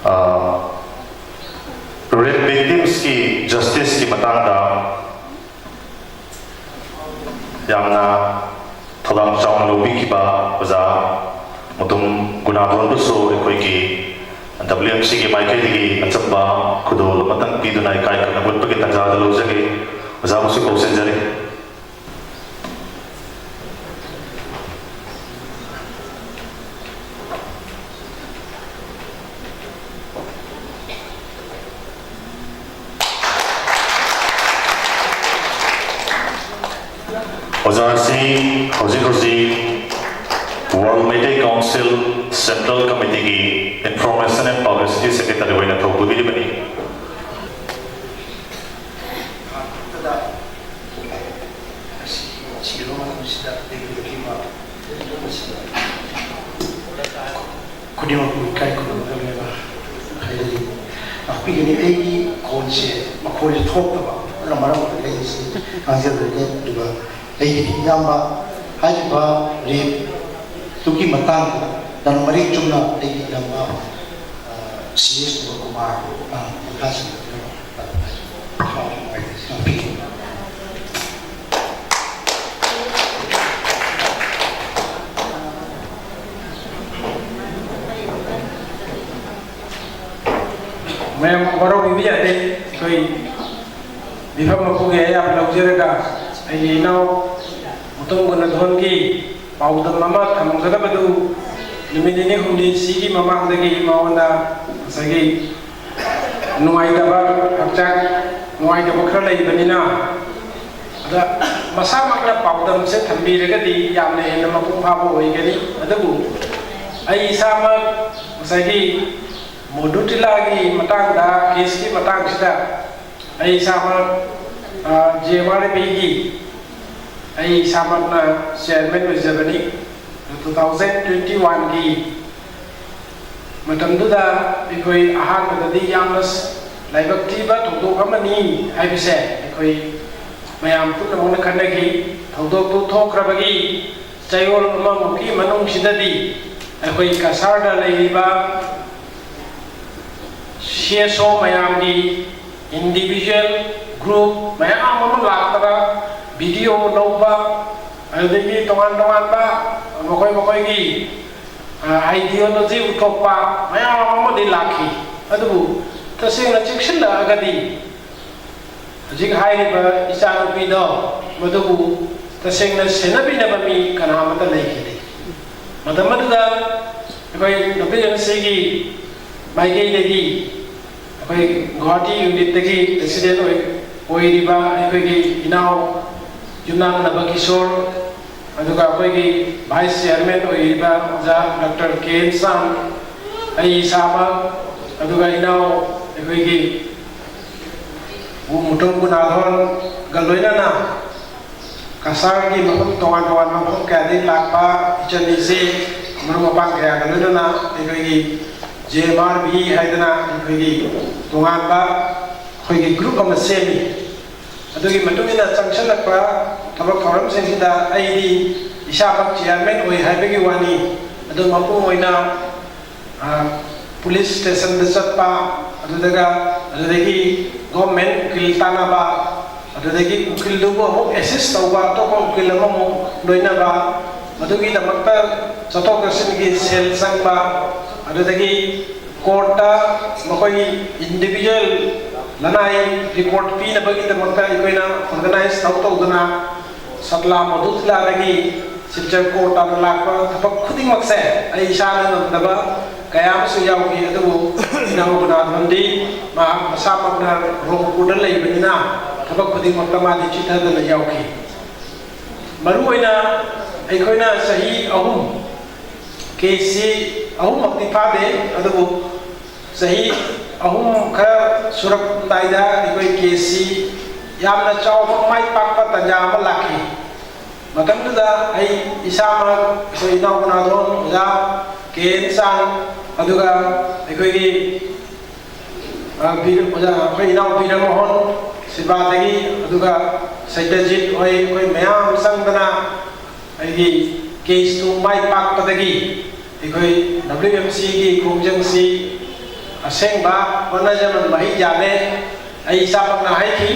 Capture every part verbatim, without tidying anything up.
ꯑ, rape victims ꯀꯤ justice ꯀꯤ ꯃꯇꯥꯡꯗ ꯌꯥꯝꯅ ꯊꯧꯗꯥꯡ ꯆꯥꯎꯅ ꯂꯧꯕꯤꯈꯤꯕ ꯑꯣꯖꯥ ꯃꯨꯇꯨꯝ ꯒꯨꯅꯥꯙꯣꯟꯕꯨꯁꯨ ꯑꯩꯈꯣꯏꯒꯤ W M C ꯒꯤ ꯃꯥꯏꯀꯩꯗꯒꯤ ꯑꯆꯝꯕ ꯈꯨꯗꯣꯜ ꯑꯃꯇꯪ ꯄꯤꯗꯨꯅ ꯏꯀꯥꯏ ꯈꯨꯝꯅꯕ ꯎꯠꯄꯒꯤ ꯇꯥꯟꯖꯥ ꯑꯗꯨ ꯂꯧꯖꯒꯦ꯫ ꯑꯣꯖꯥꯕꯨꯁꯨ ꯀꯧꯁꯤꯟꯖꯔꯤ꯫ ꯑꯣꯖꯥꯁꯤ ꯍꯧꯖꯤꯛ ꯍꯧꯖꯤꯛ World Meitei Council Central Committee ꯒꯤ Information and Publicity Secretary ꯑꯣꯏꯅ ꯊꯧ ꯄꯨꯕꯤꯔꯤꯕꯅꯤ꯫ ꯈꯨꯗꯤꯡꯃꯛꯄꯨ ꯏꯀꯥꯏ ꯈꯨꯝꯅꯒꯗꯕꯅꯦꯕ ꯍꯥꯏꯔꯗꯤ ꯇꯥꯛꯄꯤꯒꯅꯤ꯫ ꯑꯩꯒꯤ ꯈꯣꯟꯁꯦ, ꯃꯈꯣꯟꯁꯦ ꯊꯣꯛꯇꯕ, ꯑꯗꯨꯅ ꯃꯔꯝ ꯑꯣꯏꯔꯒ ꯑꯩꯁꯦ ꯉꯥꯡꯖꯗ꯭ꯔꯦ꯫ ꯑꯗꯨꯒ ꯑꯩꯒꯤ ꯏꯌꯥꯝꯕ ꯍꯥꯏꯔꯤꯕ rape ꯇꯨꯒꯤ ꯃꯇꯥꯡꯗ ꯌꯥꯝ ꯃꯔꯤꯛ ꯆꯨꯝꯅ ꯑꯩꯒꯤ ꯏꯌꯥꯝꯕ, ꯑ, C S ꯀꯨꯃꯥꯔ, ꯑ, ꯃꯈꯥꯁꯤꯡ ꯃꯌꯥꯝ ꯋꯥꯔꯧꯕꯤꯕ ꯌꯥꯗꯦ꯫ ꯑꯩꯈꯣꯏ ꯃꯤꯐꯝ ꯃꯄꯨꯒꯤ ꯑꯌꯥꯕ ꯂꯧꯖꯔꯒ ꯑꯩꯒꯤ ꯏꯅꯥꯎ ꯃꯨꯇꯨꯝ ꯒꯨꯅꯥꯙꯣꯟꯒꯤ ꯄꯥꯎꯗꯝ ꯑꯃ ꯊꯝꯒꯗꯕꯗꯨ ꯅꯨꯃꯤꯠ ꯅꯤꯅꯤ ꯍꯨꯝꯅꯤ ꯁꯤꯒꯤ ꯃꯃꯥꯡꯗꯒꯤ ꯃꯉꯣꯟꯗ ꯉꯁꯥꯏꯒꯤ ꯅꯨꯡꯉꯥꯏꯇꯕ, ꯍꯛꯆꯥꯡ ꯅꯨꯡꯉꯥꯏꯇꯕ ꯈꯔ ꯂꯩꯕꯅꯤꯅ, ꯑꯗ ꯃꯁꯥꯃꯛꯅ ꯄꯥꯎꯗꯝꯁꯦ ꯊꯝꯕꯤꯔꯒꯗꯤ ꯌꯥꯝꯅ ꯍꯦꯟꯅ ꯃꯄꯨꯡ ꯐꯥꯕ ꯑꯣꯏꯒꯅꯤ꯫ ꯑꯗꯨꯕꯨ ꯑꯩ ꯏꯁꯥꯃꯛ ꯉꯁꯥꯏꯒꯤ ꯃꯣꯗꯨꯇꯤꯂꯥꯒꯤ ꯃꯇꯥꯡꯗ, ꯀꯦꯁꯀꯤ ꯃꯇꯥꯡꯁꯤꯗ ꯑꯩ ꯏꯁꯥꯃꯛ, ꯑ, J M R F ꯒꯤ ꯑꯩ ꯏꯁꯥꯃꯛꯅ chairman ꯑꯣꯏꯖꯕꯅꯤ꯫ Two thousand twenty one ꯒꯤ ꯃꯇꯝꯗꯨꯗ ꯑꯩꯈꯣꯏ ꯑꯍꯥꯟꯕꯗꯗꯤ ꯌꯥꯝꯅ ꯂꯥꯏꯕꯛ ꯊꯤꯕ ꯊꯧꯗꯣꯛ ꯑꯃꯅꯤ ꯍꯥꯏꯕꯁꯦ ꯑꯩꯈꯣꯏ ꯃꯌꯥꯝ ꯄꯨꯝꯅꯃꯛꯅ ꯈꯟꯅꯈꯤ꯫ ꯊꯧꯗꯣꯛꯇꯨ ꯊꯣꯛꯈ꯭ꯔꯕꯒꯤ ꯆꯌꯣꯜ ꯑꯃꯃꯨꯛꯀꯤ ꯃꯅꯨꯡꯁꯤꯗꯗꯤ ꯑꯩꯈꯣꯏ ꯀꯁꯥꯔꯗ ꯂꯩꯔꯤꯕ ꯁꯤ ꯑꯦꯁ ꯑꯣ ꯃꯌꯥꯝꯒꯤ individual group ꯃꯌꯥꯝ ꯑꯃ ꯂꯥꯛꯇꯅ video ꯂꯧꯕ, ꯑꯗꯨꯗꯒꯤ ꯇꯣꯉꯥꯟ ꯇꯣꯉꯥꯟꯕ ꯃꯈꯣꯏ ꯃꯈꯣꯏꯒꯤ, ꯑ, ideology ꯎꯠꯊꯣꯛꯄ ꯃꯌꯥꯝ ꯑꯃꯗꯤ ꯂꯥꯛꯈꯤ꯫ ꯑꯗꯨꯕꯨ ꯇꯁꯦꯡꯅ ꯆꯦꯛꯁꯤꯜꯂꯛꯑꯒꯗꯤ ꯍꯧꯖꯤꯛ ꯍꯥꯏꯔꯤꯕ ꯏꯆꯥꯅꯨꯄꯤꯗꯣ, ꯃꯗꯨꯕꯨ ꯇꯁꯦꯡꯅ ꯁꯦꯟꯅꯕꯤꯅꯕ ꯃꯤ ꯀꯅꯥ ꯑꯃꯠꯇ ꯂꯩꯈꯤꯗꯦ꯫ ꯃꯇꯝ ꯑꯗꯨꯗ ꯑꯩꯈꯣꯏ ꯅꯨꯄꯤ ꯑꯦꯝ ꯁꯤꯒꯤ ꯃꯥꯏꯀꯩꯗꯒꯤ ꯑꯩꯈꯣꯏ ꯒꯨꯋꯥꯍꯥꯇꯤ ꯌꯨꯅꯤꯠꯇꯒꯤ president ꯑꯣꯏ-, ꯑꯣꯏꯔꯤꯕ ꯑꯩꯈꯣꯏꯒꯤ ꯏꯅꯥꯎ ꯌꯨꯝꯅꯥꯝ ꯅꯕꯀꯤꯁꯣꯔ, ꯑꯗꯨꯒ ꯑꯩꯈꯣꯏꯒꯤ vice chairman ꯑꯣꯏꯔꯤꯕ ꯑꯣꯖꯥ ꯗꯣꯛꯇꯔ ꯀꯦ ꯑꯦꯟ ꯁꯥꯟ, ꯑꯩ ꯏꯁꯥꯃꯛ, ꯑꯗꯨꯒ ꯏꯅꯥꯎ ꯑꯩꯈꯣꯏꯒꯤ ꯃꯨꯇꯝ ꯒꯨꯅꯥꯙꯣꯟꯒ ꯂꯣꯏꯅꯅ ꯀꯁꯥꯔꯒꯤ ꯃꯐꯝ ꯇꯣꯉꯥꯟ ꯇꯣꯉꯥꯟꯕ ꯃꯐꯝ ꯀꯌꯥꯗꯒꯤ ꯂꯥꯛꯄ ꯏꯆꯟ ꯏꯆꯦ, ꯃꯔꯨꯞ ꯃꯄꯥꯡ ꯀꯌꯥꯒ ꯂꯣꯏꯅꯅ ꯑꯩꯈꯣꯏꯒꯤ J M R B ꯍꯥꯏꯗꯅ ꯑꯩꯈꯣꯏꯒꯤ ꯇꯣꯉꯥꯟꯕ ꯑꯩꯈꯣꯏꯒꯤ group ꯑꯃ ꯁꯦꯝꯃꯤ꯫ ꯑꯗꯨꯒꯤ ꯃꯇꯨꯡ ꯏꯟꯅ ꯆꯪꯁꯤꯜꯂꯛꯄ ꯊꯕꯛ ꯊꯧꯔꯝꯁꯤꯡꯁꯤꯗ ꯑꯩꯗꯤ ꯏꯁꯥꯃꯛ chairman ꯑꯣꯏ ꯍꯥꯏꯕꯒꯤ ꯋꯥꯅꯤ꯫ ꯑꯗꯨ ꯃꯄꯨꯡ ꯑꯣꯏꯅ, ꯑ, police stationꯗ ꯆꯠꯄ, ꯑꯗꯨꯗꯒ, ꯑꯗꯨꯗꯒꯤ government ꯎꯀꯤꯜ ꯇꯥꯟꯅꯕ, ꯑꯗꯨꯗꯒꯤ ꯎꯀꯤꯜꯗꯨꯕꯨ ꯑꯃꯨꯛ assist ꯇꯧꯕ, ꯑꯇꯣꯞꯄ ꯎꯀꯤꯜ ꯑꯃꯃꯨꯛ ꯂꯣꯏꯅꯕ, ꯃꯗꯨꯒꯤꯗꯃꯛꯇ ꯆꯠꯊꯣꯛ ꯆꯠꯁꯤꯟꯒꯤ ꯁꯦꯜ ꯆꯪꯕ, ꯑꯗꯨꯗꯒꯤ courtꯇ ꯃꯈꯣꯏꯒꯤ individual ꯂꯅꯥꯏ report ꯄꯤꯅꯕꯒꯤꯗꯃꯛꯇ ꯑꯩꯈꯣꯏꯅ organize ꯇꯧ ꯇꯧꯗꯅ ꯁꯠꯂꯥ ꯃꯗꯨ ꯖꯤꯂꯥꯗꯒꯤ ꯁꯤꯜꯆꯔ court ꯇꯥꯟꯅ ꯂꯥꯛꯄ ꯊꯕꯛ ꯈꯨꯗꯤꯡꯃꯛꯁꯦ ꯑꯩ ꯏꯁꯥꯅ ꯉꯝꯗꯕ ꯀꯌꯥ ꯑꯃꯁꯨ ꯌꯥꯎꯈꯤ꯫ ꯑꯗꯨꯕꯨ ꯏꯅꯥꯎ ꯒꯨꯅꯥꯙꯣꯟꯗꯤ ꯃꯍꯥꯛ ꯃꯁꯥꯃꯛꯅ ꯔꯣꯡꯄꯨꯔꯗ ꯂꯩꯕꯅꯤꯅ ꯊꯕꯛ ꯈꯨꯗꯤꯡꯃꯛꯇ ꯃꯥꯗꯤ ꯆꯤꯠꯊꯗꯅ ꯌꯥꯎꯈꯤ꯫ ꯃꯔꯨꯑꯣꯏꯅ ꯑꯩꯈꯣꯏꯅ ꯆꯍꯤ ꯑꯍꯨꯝ, case ꯁꯤ ꯑꯍꯨꯝꯃꯛꯇꯤ ꯐꯥꯗꯦ, ꯑꯗꯨꯕꯨ ꯆꯍꯤ ꯑꯍꯨꯝ ꯈꯔ ꯁꯨꯔꯛꯂꯝꯗꯥꯏꯗ ꯑꯩꯈꯣꯏ case ꯁꯤ ꯌꯥꯝꯅ ꯆꯥꯎꯕ ꯃꯥꯏ ꯄꯥꯛꯄ ꯇꯥꯟꯖꯥ ꯑꯃ ꯂꯥꯛꯈꯤ꯫ ꯃꯇꯝꯗꯨꯗ ꯑꯩ ꯏꯁꯥꯃꯛ, ꯑꯩꯈꯣꯏ ꯏꯅꯥꯎ ꯒꯨꯅꯥꯙꯣꯟ, ꯑꯣꯖꯥ ꯀꯦ ꯑꯦꯟ ꯆꯥꯟ, ꯑꯗꯨꯒ ꯑꯩꯈꯣꯏꯒꯤ, ꯑ, ꯕꯤꯔ-, ꯑꯣꯖꯥ, ꯑꯩꯈꯣꯏ ꯏꯅꯥꯎ ꯕꯤꯔꯃꯣꯍꯟ ꯁꯤꯜꯚꯥꯗꯒꯤ, ꯑꯗꯨꯒ ꯁꯩꯇꯖꯤꯠ ꯍꯣꯏ, ꯑꯩꯈꯣꯏ ꯃꯌꯥꯝ ꯆꯪꯗꯅ ꯑꯩꯒꯤ case ꯇꯨ ꯃꯥꯏ ꯄꯥꯛꯄꯗꯒꯤ ꯑꯩꯈꯣꯏ W M C ꯒꯤ ꯈꯣꯡꯖꯪꯁꯤ ꯑꯁꯦꯡꯕ ꯍꯣꯠꯅꯖꯃꯟ ꯃꯍꯩ ꯌꯥꯜꯂꯦ꯫ ꯑꯩ ꯏꯆꯥꯃꯛꯅ ꯍꯥꯏꯈꯤ꯫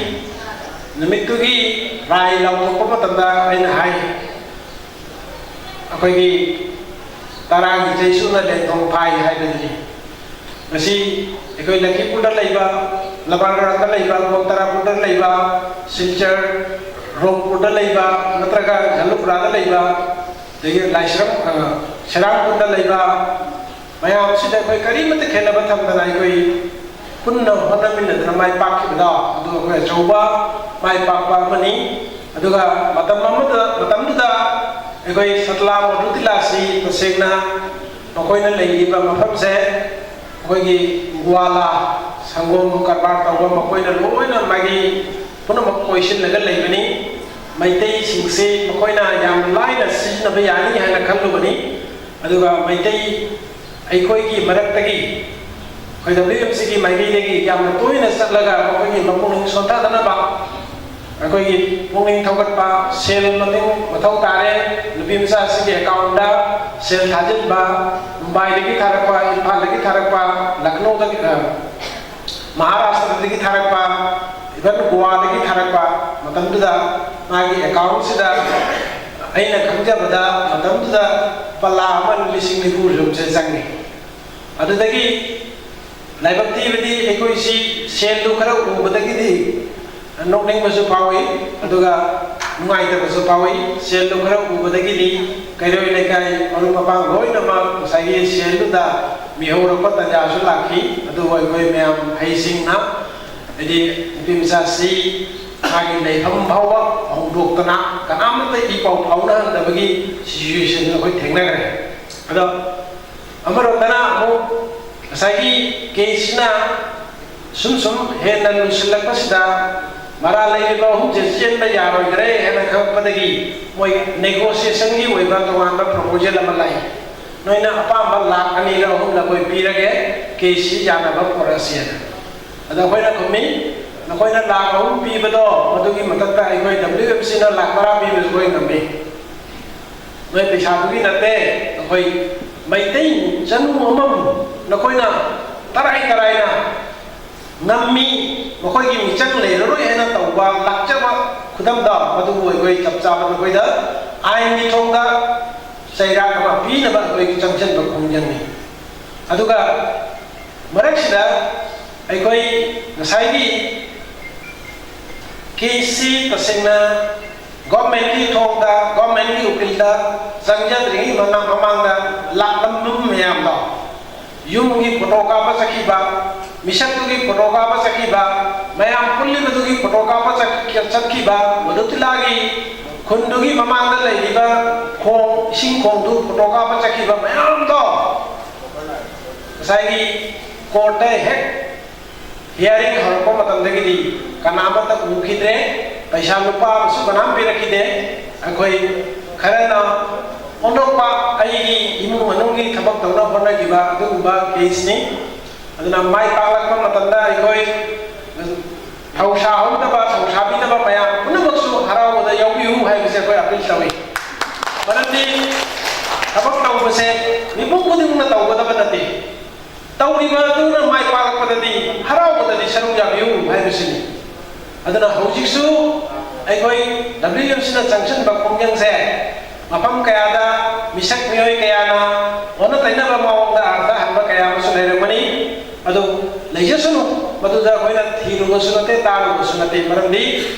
ꯅꯨꯃꯤꯠꯇꯨꯒꯤ ꯔꯥꯏ ꯂꯥꯎꯊꯣꯛꯄ ꯃꯇꯝꯗ ꯑꯩꯅ ꯍꯥꯏ, ꯑꯩꯈꯣꯏꯒꯤ ꯇꯔꯥꯒꯤ ꯆꯩꯁꯨꯅ ꯂꯦꯟꯊꯣꯡ ꯐꯥꯏ ꯍꯥꯏꯕꯗꯨꯅꯤ꯫ ꯉꯁꯤ ꯑꯩꯈꯣꯏ ꯂꯈꯤꯄꯨꯔꯗ ꯂꯩꯕ, ꯂꯕꯥꯟꯒꯔꯥꯗ ꯂꯩꯕ, ꯃꯣꯟꯇꯔꯥꯄꯨꯔꯗ ꯂꯩꯕ, ꯁꯤꯜꯆꯔ, ꯔꯣꯡꯄꯨꯔꯗ ꯂꯩꯕ, ꯅꯠꯇ꯭ꯔꯒ ꯖꯂꯨꯛꯄꯨꯔꯥꯗ ꯂꯩꯕ, ꯑꯗꯒꯤ ꯂꯥꯏꯁ꯭ꯔꯝ, ꯑ, ꯁꯦꯔꯥꯡꯄꯨꯔꯗ ꯂꯩꯕ ꯃꯌꯥꯝꯁꯤꯗ ꯑꯩꯈꯣꯏ ꯀꯔꯤꯃꯠꯇ ꯈꯦꯠꯅꯕ ꯊꯝꯗꯅ ꯑꯩꯈꯣꯏ ꯄꯨꯟꯅ ꯍꯣꯠꯅꯃꯤꯟꯅꯗꯅ ꯃꯥꯏ ꯄꯥꯛꯈꯤꯕꯗꯣ, ꯑꯗꯨ ꯑꯩꯈꯣꯏ ꯑꯆꯧꯕ ꯃꯥꯏ ꯄꯥꯛꯄ ꯑꯃꯅꯤ꯫ ꯑꯗꯨꯒ ꯃꯇꯝ ꯑꯃꯗ, ꯃꯇꯝꯗꯨꯗ ꯑꯩꯈꯣꯏ ꯁꯠꯂꯥ ꯃꯣꯗꯨ ꯇꯤꯂꯥꯁꯤ ꯇꯁꯦꯡꯅ ꯃꯈꯣꯏꯅ ꯂꯩꯔꯤꯕ ꯃꯐꯝꯁꯦ ꯑꯩꯈꯣꯏꯒꯤ ꯒ꯭ꯋꯥꯂꯥ, ꯁꯪꯒꯣꯝ ꯀꯔꯕꯥꯔ ꯇꯧꯕ, ꯃꯈꯣꯏꯅ ꯂꯣꯏꯅ ꯃꯥꯒꯤ ꯄꯨꯝꯅꯃꯛ ꯀꯣꯏꯁꯤꯜꯂꯒ ꯂꯩꯕꯅꯤ꯫ ꯃꯩꯇꯩꯁꯤꯡꯁꯤ ꯃꯈꯣꯏꯅ ꯌꯥꯝ ꯂꯥꯏꯅ ꯁꯤꯖꯤꯟꯅꯕ ꯌꯥꯅꯤ ꯍꯥꯏꯅ ꯈꯜꯂꯨꯕꯅꯤ꯫ ꯑꯗꯨꯒ ꯃꯩꯇꯩ ꯑꯩꯈꯣꯏꯒꯤ ꯃꯔꯛꯇꯒꯤ, ꯑꯩꯈꯣꯏ W M C ꯒꯤ ꯃꯥꯏꯀꯩꯗꯒꯤ ꯌꯥꯝꯅ ꯇꯣꯏꯅ ꯆꯠꯂꯒ ꯃꯈꯣꯏꯒꯤ ꯃꯄꯨꯛꯅꯤꯡ ꯁꯣꯟꯊꯗꯅꯕ ꯑꯩꯈꯣꯏꯒꯤ ꯄꯨꯛꯅꯤꯡ ꯊꯧꯒꯠꯄ, ꯁꯦꯜ ꯃꯇꯦꯡ ꯃꯊꯧ ꯇꯥꯔꯦ, ꯅꯨꯄꯤ ꯃꯆꯥ ꯑꯁꯤꯒꯤ ꯑꯦꯀꯥꯎꯟꯗ ꯁꯦꯜ ꯊꯥꯖꯤꯟꯕ, ꯃꯨꯝꯕꯥꯏꯗꯒꯤ ꯊꯥꯔꯛꯄ, ꯏꯝꯐꯥꯜꯗꯒꯤ ꯊꯥꯔꯛꯄ, ꯂꯈꯅꯧꯗꯒꯤ, ꯑ, ꯃꯍꯥꯔꯥꯁꯇ꯭ꯔꯗꯒꯤ ꯊꯥꯔꯛꯄ, ꯏꯚꯟ ꯒꯣꯋꯥꯗꯒꯤ ꯊꯥꯔꯛꯄ ꯃꯇꯝꯗꯨꯗ ꯃꯥꯒꯤ ꯑꯦꯀꯥꯎꯟꯁꯤꯗ ꯑꯩꯅ ꯈꯪꯖꯕꯗ ꯃꯇꯝꯗꯨꯗ ꯂꯨꯄꯥ ꯂꯥꯈ ꯑꯃ ꯂꯤꯁꯤꯡ ꯅꯤꯐꯨ ꯁꯨꯝꯁꯦ ꯆꯪꯉꯤ꯫ ꯑꯗꯨꯗꯒꯤ ꯂꯥꯏꯕꯛ ꯊꯤꯕꯗꯤ ꯑꯩꯈꯣꯏꯁꯤ ꯁꯦꯜꯗꯨ ꯈꯔ ꯎꯕꯗꯒꯤꯗꯤ ꯅꯣꯛꯅꯤꯡꯕꯁꯨ ꯐꯥꯎꯏ, ꯑꯗꯨꯒ ꯅꯨꯡꯉꯥꯏꯇꯕꯁꯨ ꯐꯥꯎꯏ꯫ ꯁꯦꯜꯗꯨ ꯈꯔ ꯎꯕꯗꯒꯤꯗꯤ ꯀꯩꯔꯣꯏ ꯂꯩꯀꯥꯏ ꯃꯔꯨꯞ ꯃꯄꯥꯡ ꯂꯣꯏꯅꯃꯛ ꯉꯁꯥꯏꯒꯤ ꯁꯦꯜꯗꯨꯗ ꯃꯤꯍꯧꯔꯛꯄ ꯇꯥꯟꯖꯥꯁꯨ ꯂꯥꯛꯈꯤ꯫ ꯑꯗꯨꯕꯨ ꯑꯩꯈꯣꯏ ꯃꯌꯥꯝ ꯍꯩꯁꯤꯡꯅ, ꯍꯥꯏꯗꯤ ꯅꯨꯄꯤ ꯃꯆꯥꯁꯤ ꯃꯥꯒꯤ ꯂꯩꯐꯝ ꯐꯥꯎꯕ ꯍꯣꯡꯗꯣꯛꯇꯅ ꯀꯅꯥꯃꯠꯇ ꯏ ꯄꯥꯎ ꯐꯥꯎꯅꯍꯟꯗꯕꯒꯤ ꯁꯤꯆꯨꯋꯦꯁꯟ ꯑꯩꯈꯣꯏ ꯊꯦꯡꯅꯈ꯭ꯔꯦ꯫ ꯑꯗꯣ ꯑꯃꯔꯣꯝꯗꯅ ꯑꯃꯨꯛ ꯉꯁꯥꯏꯒꯤ ꯀꯦꯁꯁꯤꯅ ꯁꯨꯝ ꯁꯨꯝ ꯍꯦꯟꯅ ꯂꯨꯁꯤꯜꯂꯛꯄꯁꯤꯗ ꯃꯔꯥꯜ ꯂꯩꯔꯤꯕ ꯑꯍꯨꯝꯁꯦ ꯆꯦꯟꯕ ꯌꯥꯔꯣꯏꯗ꯭ꯔꯦ ꯍꯥꯏꯅ ꯈꯪꯉꯛꯄꯗꯒꯤ ꯃꯣꯏ ꯅꯦꯒꯣꯁꯤꯌꯦꯁꯟꯒꯤ ꯑꯣꯏꯕ ꯇꯣꯉꯥꯟꯕ ꯄ꯭ꯔꯣꯄꯣꯖꯦꯜ ꯑꯃ ꯂꯥꯛꯏ꯫ "ꯅꯣꯏꯅ ꯑꯄꯥꯝꯕ ꯂꯥꯈ ꯑꯅꯤꯔ ꯑꯍꯨꯝꯂ ꯑꯩꯈꯣꯏ ꯄꯤꯔꯒꯦ, ꯀꯦꯁꯁꯤ ꯌꯥꯅꯕ ꯄꯨꯔꯛꯑꯁꯦꯅ"꯫ ꯑꯗ ꯑꯩꯈꯣꯏꯅ ꯈꯨꯝꯃꯤ, "ꯅꯈꯣꯏꯅ ꯂꯥꯈ ꯑꯍꯨꯝ ꯄꯤꯕꯗꯣ ꯃꯗꯨꯒꯤ ꯃꯊꯛꯇ ꯑꯩꯈꯣꯏ W M C ꯅ ꯂꯥꯈ ꯇꯔꯥ ꯄꯤꯕꯁꯨ ꯑꯩꯈꯣꯏ ꯉꯝꯃꯤ꯫ ꯅꯣꯏ ꯄꯩꯁꯥꯗꯨꯒꯤ ꯅꯠꯇꯦ, ꯑꯩꯈꯣꯏ ꯃꯩꯇꯩ ꯆꯅꯨ ꯑꯃꯃꯝ ꯅꯈꯣꯏꯅ ꯇꯔꯥꯏ ꯇꯔꯥꯏꯅ ꯉꯝꯃꯤ, ꯃꯈꯣꯏꯒꯤ ꯃꯤꯆꯪ ꯂꯩꯔꯔꯣꯏ ꯍꯥꯏꯅ ꯇꯧꯕ ꯂꯥꯛꯆꯕ ꯈꯨꯗꯝꯗꯣ, ꯃꯗꯨꯕꯨ ꯑꯩꯈꯣꯏ ꯆꯞ ꯆꯥꯕ ꯃꯈꯣꯏꯗ ꯑꯥꯏꯟꯒꯤ ꯊꯣꯡꯗ ꯆꯩꯔꯥꯛ ꯑꯃ ꯄꯤꯅꯕ ꯑꯩꯈꯣꯏ ꯆꯪꯁꯤꯟꯕ ꯈꯣꯡꯖꯪꯅꯤ꯫ ꯑꯗꯨꯒ ꯃꯔꯛꯁꯤꯗ ꯑꯩꯈꯣꯏ ꯉꯁꯥꯏꯒꯤ ꯀꯦꯁꯁꯤ ꯇꯁꯦꯡꯅ ꯒꯣꯔꯃꯦꯟꯒꯤ ꯊꯣꯡꯗ, ꯒꯣꯔꯃꯦꯟꯒꯤ ꯎꯀꯤꯜꯗ ꯆꯪꯖꯗ꯭ꯔꯤꯉꯩ ꯃꯅꯥ-, ꯃꯃꯥꯡꯗ ꯂꯥꯛꯂꯝꯕ ꯃꯌꯥꯝꯗꯣ, ꯌꯨꯝꯒꯤ ꯐꯣꯇꯣ ꯀꯥꯞꯄ ꯆꯠꯈꯤꯕ, ꯃꯤꯁꯛꯇꯨꯒꯤ ꯐꯣꯇꯣ ꯀꯥꯞꯄ ꯆꯠꯈꯤꯕ, ꯃꯌꯥꯝ ꯄꯨꯜꯂꯤꯕꯗꯨꯒꯤ ꯐꯣꯇꯣ ꯀꯥꯞꯄ ꯆꯠ-, ꯆꯠꯈꯤꯕ, ꯃꯗꯨ ꯇꯤꯂꯥꯒꯤ ꯈꯨꯟꯗꯨꯒꯤ ꯃꯃꯥꯡꯗ ꯂꯩꯔꯤꯕ ꯈꯣꯡ, ꯏꯁꯤꯡ ꯈꯣꯡꯗꯨ ꯐꯣꯇꯣ ꯀꯥꯞꯄ ꯆꯠꯈꯤꯕ ꯃꯌꯥꯝꯗꯣ ꯉꯁꯥꯏꯒꯤ ꯀꯣꯔꯠꯇ ꯍꯦꯛ ꯍꯤꯌꯥꯔꯤꯡ ꯍꯧꯔꯛꯄ ꯃꯇꯝꯗꯒꯤꯗꯤ ꯀꯅꯥꯃꯠꯇ ꯎꯈꯤꯗ꯭ꯔꯦ, ꯄꯩꯁꯥ ꯂꯨꯄꯥ ꯑꯃꯁꯨ ꯀꯅꯥꯝ ꯄꯤꯔꯛꯈꯤꯗꯦ꯫ ꯑꯩꯈꯣꯏ ꯈꯔꯅ ꯑꯣꯟꯊꯣꯛꯄ ꯑꯩꯒꯤ ꯏꯃꯨꯡ ꯃꯅꯨꯡꯒꯤ ꯊꯕꯛ ꯇꯧꯅꯕ ꯍꯣꯠꯅꯈꯤꯕ ꯑꯗꯨꯒꯨꯝꯕ ꯀꯦꯁꯅꯤ꯫ ꯑꯗꯨꯅ ꯃꯥꯏ ꯄꯥꯛꯂꯛꯄ ꯃꯇꯝꯗ ꯑꯩꯈꯣꯏ ꯊꯧꯁꯥꯍꯧꯗꯕ, ꯊꯧꯁꯥꯕꯤꯗꯕ ꯃꯌꯥꯝ ꯄꯨꯝꯅꯃꯛꯁꯨ ꯍꯔꯥꯎꯕꯗ ꯌꯥꯎꯕꯤꯌꯨ ꯍꯥꯏꯕꯁꯦ ꯑꯩꯈꯣꯏ ꯑꯄꯤꯜ ꯇꯧꯏ꯫ ꯃꯔꯝꯗꯤ ꯊꯕꯛ ꯇꯧꯕꯁꯦ ꯃꯤꯄꯨꯝ ꯈꯨꯗꯤꯡꯃꯛꯅ ꯇꯧꯒꯗꯕ ꯅꯠꯇꯦ꯫ ꯇꯧꯔꯤꯕ ꯑꯗꯨꯅ ꯃꯥꯏ ꯄꯥꯛꯂꯛꯄꯗꯗꯤ ꯍꯔꯥꯎꯕꯗꯗꯤ ꯁꯔꯨꯛ ꯌꯥꯕꯤꯌꯨ ꯍꯥꯏꯕꯁꯤꯅꯤ꯫ ꯑꯗꯨꯅ ꯍꯧꯖꯤꯛꯁꯨ ꯑꯩꯈꯣꯏ W M C ꯅ ꯆꯪꯁꯤꯟꯕ ꯈꯣꯡꯖꯪꯁꯦ ꯃꯐꯝ ꯀꯌꯥꯗ ꯃꯤꯁꯛ ꯃꯤꯑꯣꯏ ꯀꯌꯥꯅ ꯑꯣꯟꯅ ꯇꯩꯅꯕ ꯃꯑꯣꯡꯗ ꯑꯥꯔꯊ ꯍꯟꯕ ꯀꯌꯥ ꯑꯃꯁꯨ ꯂꯩꯔꯝꯒꯅꯤ꯫ ꯑꯗꯨ ꯂꯩꯖꯁꯅꯨ, ꯃꯗꯨꯗ ꯑꯩꯈꯣꯏꯅ ꯊꯤꯔꯨꯕꯁꯨ ꯅꯠꯇꯦ, ꯇꯥꯔꯨꯕꯁꯨ ꯅꯠꯇꯦ꯫ ꯃꯔꯝꯗꯤ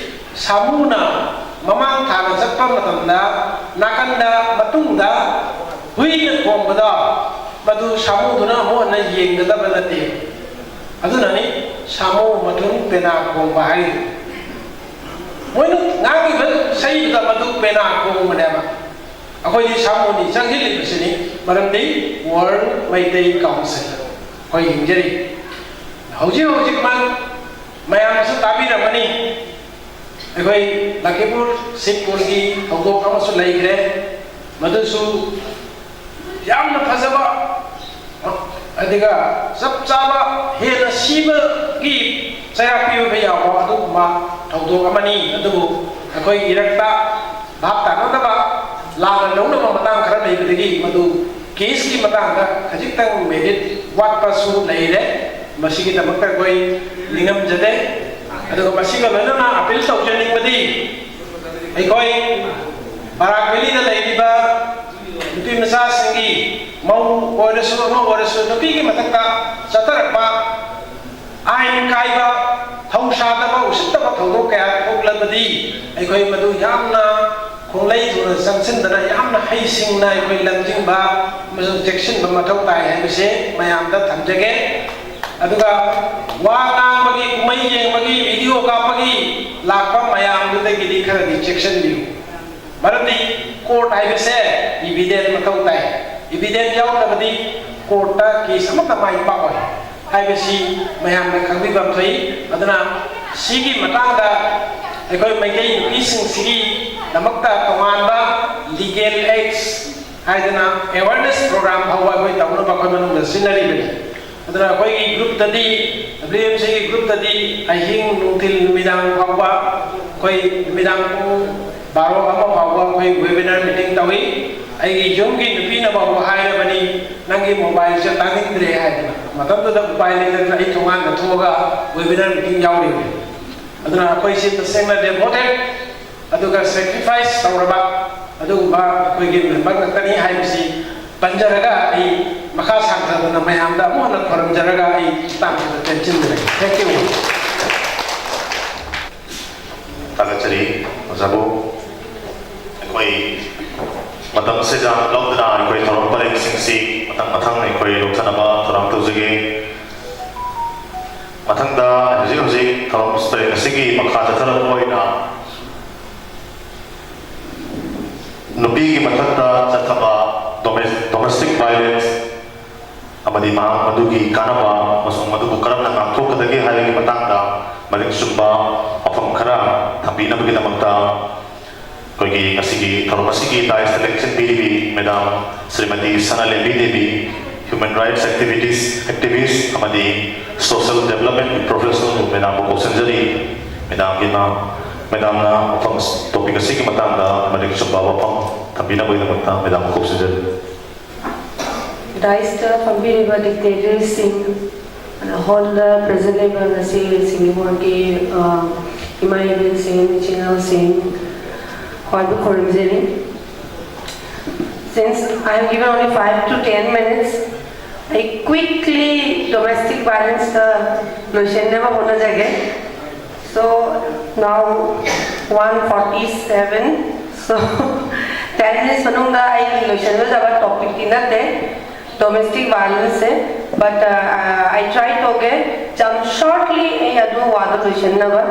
ꯁꯥꯃꯨꯅ ꯃꯃꯥꯡ ꯊꯥꯅ ꯆꯠꯄ ꯃꯇꯝꯗ ꯅꯥꯀꯟꯗ ꯃꯇꯨꯡꯗ ꯍꯨꯏꯅ ꯈꯣꯡꯕꯗꯣ, ꯃꯗꯨ ꯁꯥꯃꯨꯗꯨꯅ ꯑꯃꯨꯛ ꯍꯟꯅ ꯌꯦꯡꯒꯗꯕ ꯅꯠꯇꯦ꯫ ꯑꯗꯨꯅꯅꯤ ꯁꯥꯃꯨ ꯃꯊꯨꯟ ꯄꯦꯅꯥ ꯈꯣꯡꯕ ꯍꯥꯏꯔꯤꯗꯨ꯫ ꯃꯣꯏꯅ ꯉꯥꯡꯉꯤꯕ ꯏꯁꯩꯗꯨꯗ ꯃꯗꯨ ꯄꯦꯅꯥ ꯈꯣꯡꯕꯅꯦꯕ꯫ ꯑꯩꯈꯣꯏꯗꯤ ꯁꯥꯃꯨꯅꯤ ꯆꯪꯁꯤꯜꯂꯤꯕꯁꯤꯅꯤ, ꯃꯔꯝꯗꯤ World Meitei Council ꯑꯩꯈꯣꯏ ꯌꯦꯡꯖꯔꯤ꯫ ꯍꯧꯖꯤꯛ ꯍꯧꯖꯤꯛꯃꯛ ꯃꯌꯥꯝꯅꯁꯨ ꯇꯥꯕꯤꯔꯝꯒꯅꯤ, ꯑꯩꯈꯣꯏ ꯂꯈꯤꯄꯨꯔ ꯁꯤꯕꯄꯨꯔꯒꯤ ꯊꯧꯗꯣꯛ ꯑꯃꯁꯨ ꯂꯩꯈ꯭ꯔꯦ꯫ ꯃꯗꯨꯁꯨ ꯌꯥꯝꯅ ꯐꯖꯕ, ꯑꯗꯨꯒ ꯆꯞ ꯆꯥꯕ ꯍꯦꯟꯅ ꯁꯤꯕꯒꯤ ꯆꯩꯔꯥꯛ ꯄꯤꯕ ꯌꯥꯎꯕ ꯑꯗꯨꯒꯨꯝꯕ ꯊꯧꯗꯣꯛ ꯑꯃꯅꯤ꯫ ꯑꯗꯨꯕꯨ ꯑꯩꯈꯣꯏ ꯏꯔꯛꯇ ꯚꯥꯞ ꯇꯥꯅꯗꯕ, ꯂꯥꯟꯅ ꯂꯧꯅꯕ ꯃꯇꯥꯡ ꯈꯔ ꯂꯩꯕꯗꯒꯤ ꯃꯗꯨ ꯀꯦꯁꯀꯤ ꯃꯇꯥꯡꯗ ꯈꯖꯤꯛꯇꯪ ꯃꯦꯔꯤꯠ ꯋꯥꯠꯄꯁꯨ ꯂꯩꯔꯦ꯫ ꯃꯁꯤꯒꯤꯗꯃꯛꯇ ꯑꯩꯈꯣꯏ ꯅꯤꯡꯉꯝꯖꯗꯦ꯫ ꯑꯗꯨꯒ ꯃꯁꯤꯒ ꯂꯣꯏꯅꯅ ꯑꯄꯤꯜ ꯇꯧꯖꯅꯤꯡꯕꯗꯤ, ꯑꯩꯈꯣꯏ ꯕꯔꯥꯛ ꯚꯦꯂꯤꯗ ꯂꯩꯔꯤꯕ ꯅꯨꯄꯤ ꯃꯆꯥꯁꯤꯡꯒꯤ, ꯃꯧ ꯑꯣꯏꯔꯁꯨ ꯑꯃ ꯑꯣꯏꯔꯁꯨ, ꯅꯨꯄꯤꯒꯤ ꯃꯊꯛꯇ ꯆꯠꯊꯔꯛꯄ ꯑꯥꯏꯟ ꯀꯥꯏꯕ, ꯊꯧꯁꯥꯗꯕ, ꯎꯁꯤꯠꯇꯕ ꯊꯧꯗꯣꯛ ꯀꯌꯥ ꯊꯣꯛꯂꯕꯗꯤ ꯑꯩꯈꯣꯏ ꯃꯗꯨ ꯌꯥꯝꯅ ꯈꯣꯡꯂꯩ ꯊꯨꯅ ꯆꯪꯁꯤꯟꯗꯅ ꯌꯥꯝꯅ ꯍꯩꯁꯤꯡꯅ ꯑꯩꯈꯣꯏ ꯂꯝꯖꯤꯡꯕ ꯑꯃꯁꯨꯡ ꯆꯦꯛꯁꯤꯟꯕ ꯃꯊꯧ ꯇꯥꯏ ꯍꯥꯏꯕꯁꯦ ꯃꯌꯥꯝꯗ ꯊꯝꯖꯒꯦ꯫ ꯑꯗꯨꯒ ꯋꯥ ꯉꯥꯡꯕꯒꯤ, ꯀꯨꯝꯍꯩ ꯌꯦꯡꯕꯒꯤ, ꯚꯤꯗꯤꯑꯣ ꯀꯥꯞꯄꯒꯤ ꯂꯥꯛꯄ ꯃꯌꯥꯝꯗꯨꯗꯒꯤꯗꯤ ꯈꯔꯗꯤ ꯆꯦꯛꯁꯤꯟꯕꯤꯌꯨ꯫ ꯃꯔꯝꯗꯤ ꯀꯣꯔꯠ ꯍꯥꯏꯕꯁꯦ ꯏꯚꯤꯗꯦꯟ ꯃꯊꯧ ꯇꯥꯏ꯫ ꯏꯚꯤꯗꯦꯟ ꯌꯥꯎꯗ꯭ꯔꯕꯗꯤ ꯀꯣꯔꯠꯇ ꯀꯦꯁ ꯑꯃꯠꯇ ꯃꯥꯏ ꯄꯥꯛꯑꯣꯏ ꯍꯥꯏꯕꯁꯤ ꯃꯌꯥꯝꯅ ꯈꯪꯕꯤꯕ ꯑꯃ ꯊꯣꯛꯏ꯫ ꯑꯗꯨꯅ ꯁꯤꯒꯤ ꯃꯇꯥꯡꯗ ꯑꯩꯈꯣꯏ ꯃꯩꯇꯩ ꯅꯨꯄꯤꯁꯤꯡꯁꯤꯒꯤꯗꯃꯛꯇ ꯇꯣꯉꯥꯟꯕ ꯂꯤꯒꯦꯜ ꯑꯦꯛꯁ ꯍꯥꯏꯗꯅ ꯑꯦꯋꯥꯔꯅꯦꯁ ꯄ꯭ꯔꯣꯒ꯭ꯔꯥꯝ ꯐꯥꯎꯕ ꯑꯩꯈꯣꯏ ꯇꯧꯅꯕ ꯑꯩꯈꯣꯏ ꯃꯅꯨꯡꯗ ꯁꯤꯖꯤꯟꯅꯔꯤꯕꯅꯤ꯫ ꯑꯗꯨꯅ ꯑꯩꯈꯣꯏꯒꯤ ꯒ꯭ꯔꯨꯞꯇꯗꯤ, ꯗꯕ꯭ꯂꯤꯌꯨ ꯑꯦꯝ ꯁꯤꯒꯤ ꯒ꯭ꯔꯨꯞꯇꯗꯤ ꯑꯍꯤꯡ, ꯅꯨꯡꯊꯤꯜ, ꯅꯨꯃꯤꯗꯥꯡ ꯐꯥꯎꯕ, ꯑꯩꯈꯣꯏ ꯅꯨꯃꯤꯗꯥꯡ ꯄꯨꯡ ꯕꯥꯔꯣ, ꯑꯃ ꯐꯥꯎꯕ ꯑꯩꯈꯣꯏ ꯋꯦꯕꯤꯅꯥꯔ ꯃꯤꯇꯤꯡ ꯇꯧꯏ꯫ ꯑꯩꯒꯤ ꯌꯨꯝꯒꯤ ꯅꯨꯄꯤꯅ ꯐꯥꯎꯕ ꯍꯥꯏꯔꯕꯅꯤ, "ꯅꯪꯒꯤ ꯃꯣꯕꯥꯏꯜꯁꯦ ꯇꯥꯅꯤꯡꯗ꯭ꯔꯦ" ꯍꯥꯏꯗꯅ꯫ ꯃꯇꯝꯗꯨꯗ ꯎꯄꯥꯏ ꯂꯩꯇꯗꯅ ꯑꯩ ꯊꯣꯡꯒꯥꯟꯗ ꯊꯣꯛꯑꯒ ꯋꯦꯕꯤꯅꯥꯔ ꯃꯤꯇꯤꯡ ꯌꯥꯎꯔꯤꯕꯅꯤ꯫ ꯑꯗꯨꯅ ꯑꯩꯈꯣꯏꯁꯤ ꯇꯁꯦꯡꯅ ꯗꯦꯚꯣꯇꯦꯠ ꯑꯗꯨꯒ ꯁꯦꯀ꯭ꯔꯤꯐꯥꯏꯁ ꯇꯧꯔꯕ ꯑꯗꯨꯒꯨꯝꯕ ꯑꯩꯈꯣꯏꯒꯤ ꯃꯦꯝꯕꯔ ꯉꯥꯛꯇꯅꯤ ꯍꯥꯏꯕꯁꯤ ꯄꯟꯖꯔꯒ, ꯑꯩ ꯃꯈꯥ ꯁꯥꯡꯊꯗꯅ ꯃꯌꯥꯝꯗ ꯑꯃꯨꯛ ꯍꯟꯅ ꯈꯣꯏꯔꯝꯖꯔꯒ ꯑꯩ ꯃꯇꯥꯡꯁꯤꯗ ꯇꯦꯟꯁꯤꯟꯖꯔꯒꯦ꯫ Thank you꯫ ꯊꯥꯒꯠꯆꯔꯤ ꯑꯣꯖꯥꯕꯨ꯫ ꯑꯩꯈꯣꯏ ꯃꯇꯝꯁꯤꯗ ꯂꯧꯗꯨꯅ ꯑꯩꯈꯣꯏ ꯊꯧꯔꯝ ꯄꯔꯦꯡꯁꯤꯡꯁꯤ ꯃꯊꯪ ꯃꯊꯪ ꯑꯩꯈꯣꯏ ꯂꯧꯊꯅꯕ ꯊꯧꯔꯥꯡ ꯇꯧꯖꯒꯦ꯫ ꯃꯊꯪꯗ ꯍꯧꯖꯤꯛ ꯍꯧꯖꯤꯛ ꯊꯧꯔꯝ ꯄꯔꯦꯡ ꯑꯁꯤꯒꯤ ꯃꯈꯥ ꯆꯠꯊꯔꯛꯄ ꯑꯣꯏꯅ ꯅꯨꯄꯤꯒꯤ ꯃꯊꯛꯇ ꯆꯠꯊꯕ ꯗꯣꯃꯦꯁ-, ꯗꯣꯃꯦꯁꯇꯤꯛ ꯚꯥꯏꯂꯦꯟꯁ ꯑꯃꯗꯤ ꯃꯍꯥꯛ ꯃꯗꯨꯒꯤ ꯀꯥꯟꯅꯕ ꯑꯃꯁꯨꯡ ꯃꯗꯨꯕꯨ ꯀꯔꯝꯅ ꯉꯥꯛꯊꯣꯛꯀꯗꯒꯦ ꯍꯥꯏꯕꯒꯤ ꯃꯇꯥꯡꯗ ꯃꯔꯤꯛ ꯆꯨꯝꯕ ꯋꯥꯐꯝ ꯈꯔ ꯊꯝꯕꯤꯅꯕꯒꯤꯗꯃꯛꯇ ꯑꯩꯈꯣꯏꯒꯤ ꯉꯁꯤꯒꯤ ꯊꯧꯔꯝ ꯑꯁꯤꯒꯤ ꯗꯥꯏꯁꯇ ꯂꯦꯡꯁꯤꯟꯕꯤꯔꯤꯕꯤ madam Shrimati Sanalembi Devi, human rights activities, activist ꯑꯃꯗꯤ social development professional ꯃꯦꯗꯥꯝꯕꯨ ꯀꯧꯁꯤꯟꯖꯔꯤ꯫ ꯃꯦꯗꯥꯝꯒꯤ ꯃꯥ-, ꯃꯦꯗꯥꯝꯅ ꯋꯥꯐꯝ ꯑꯁ-, ꯇꯣꯄꯤꯛ ꯑꯁꯤꯒꯤ ꯃꯇꯥꯡꯗ ꯃꯔꯤꯛ ꯆꯨꯝꯕ ꯋꯥꯐꯝ ꯊꯝꯕꯤꯅꯕꯒꯤꯗꯃꯛꯇ ꯃꯦꯗꯥꯝꯕꯨ ꯀꯧꯁꯤꯟꯖꯔꯤ꯫ Dais ꯇ ꯐꯝꯕꯤꯔꯤꯕ dignitaries ꯁꯤꯡ, ꯑꯗ hall ꯗ present ꯂꯩꯕ ꯉꯁꯤ ꯁꯤꯡꯖꯃꯩꯒꯤ, ꯑ, ꯏꯃꯥ ꯏꯕꯦꯟꯁꯤꯡ, ꯏꯆꯤꯟ ꯏꯅꯥꯎꯁꯤꯡ, ꯈ꯭ꯋꯥꯏꯕꯨ ꯈꯨꯔꯨꯝꯖꯔꯤ꯫ Since I have given only five to ten minutes, ꯑꯩ quickly domestic violence ꯇ ꯂꯣꯏꯁꯤꯟꯅꯕ ꯍꯣꯠꯅꯖꯒꯦ꯫ So now one forty-seven, so ten minutes ꯃꯅꯨꯡꯗ ꯑꯩ ꯂꯣꯏꯁꯤꯟꯒꯗꯕ topic ꯇꯤ ꯅꯠꯇꯦ domestic violence say, but, uh, I try ꯇꯧꯒꯦ ꯌꯥꯝ shortly ꯑꯩ ꯑꯗꯨ ꯋꯥꯗꯣ ꯂꯣꯏꯁꯤꯟꯅꯕ꯫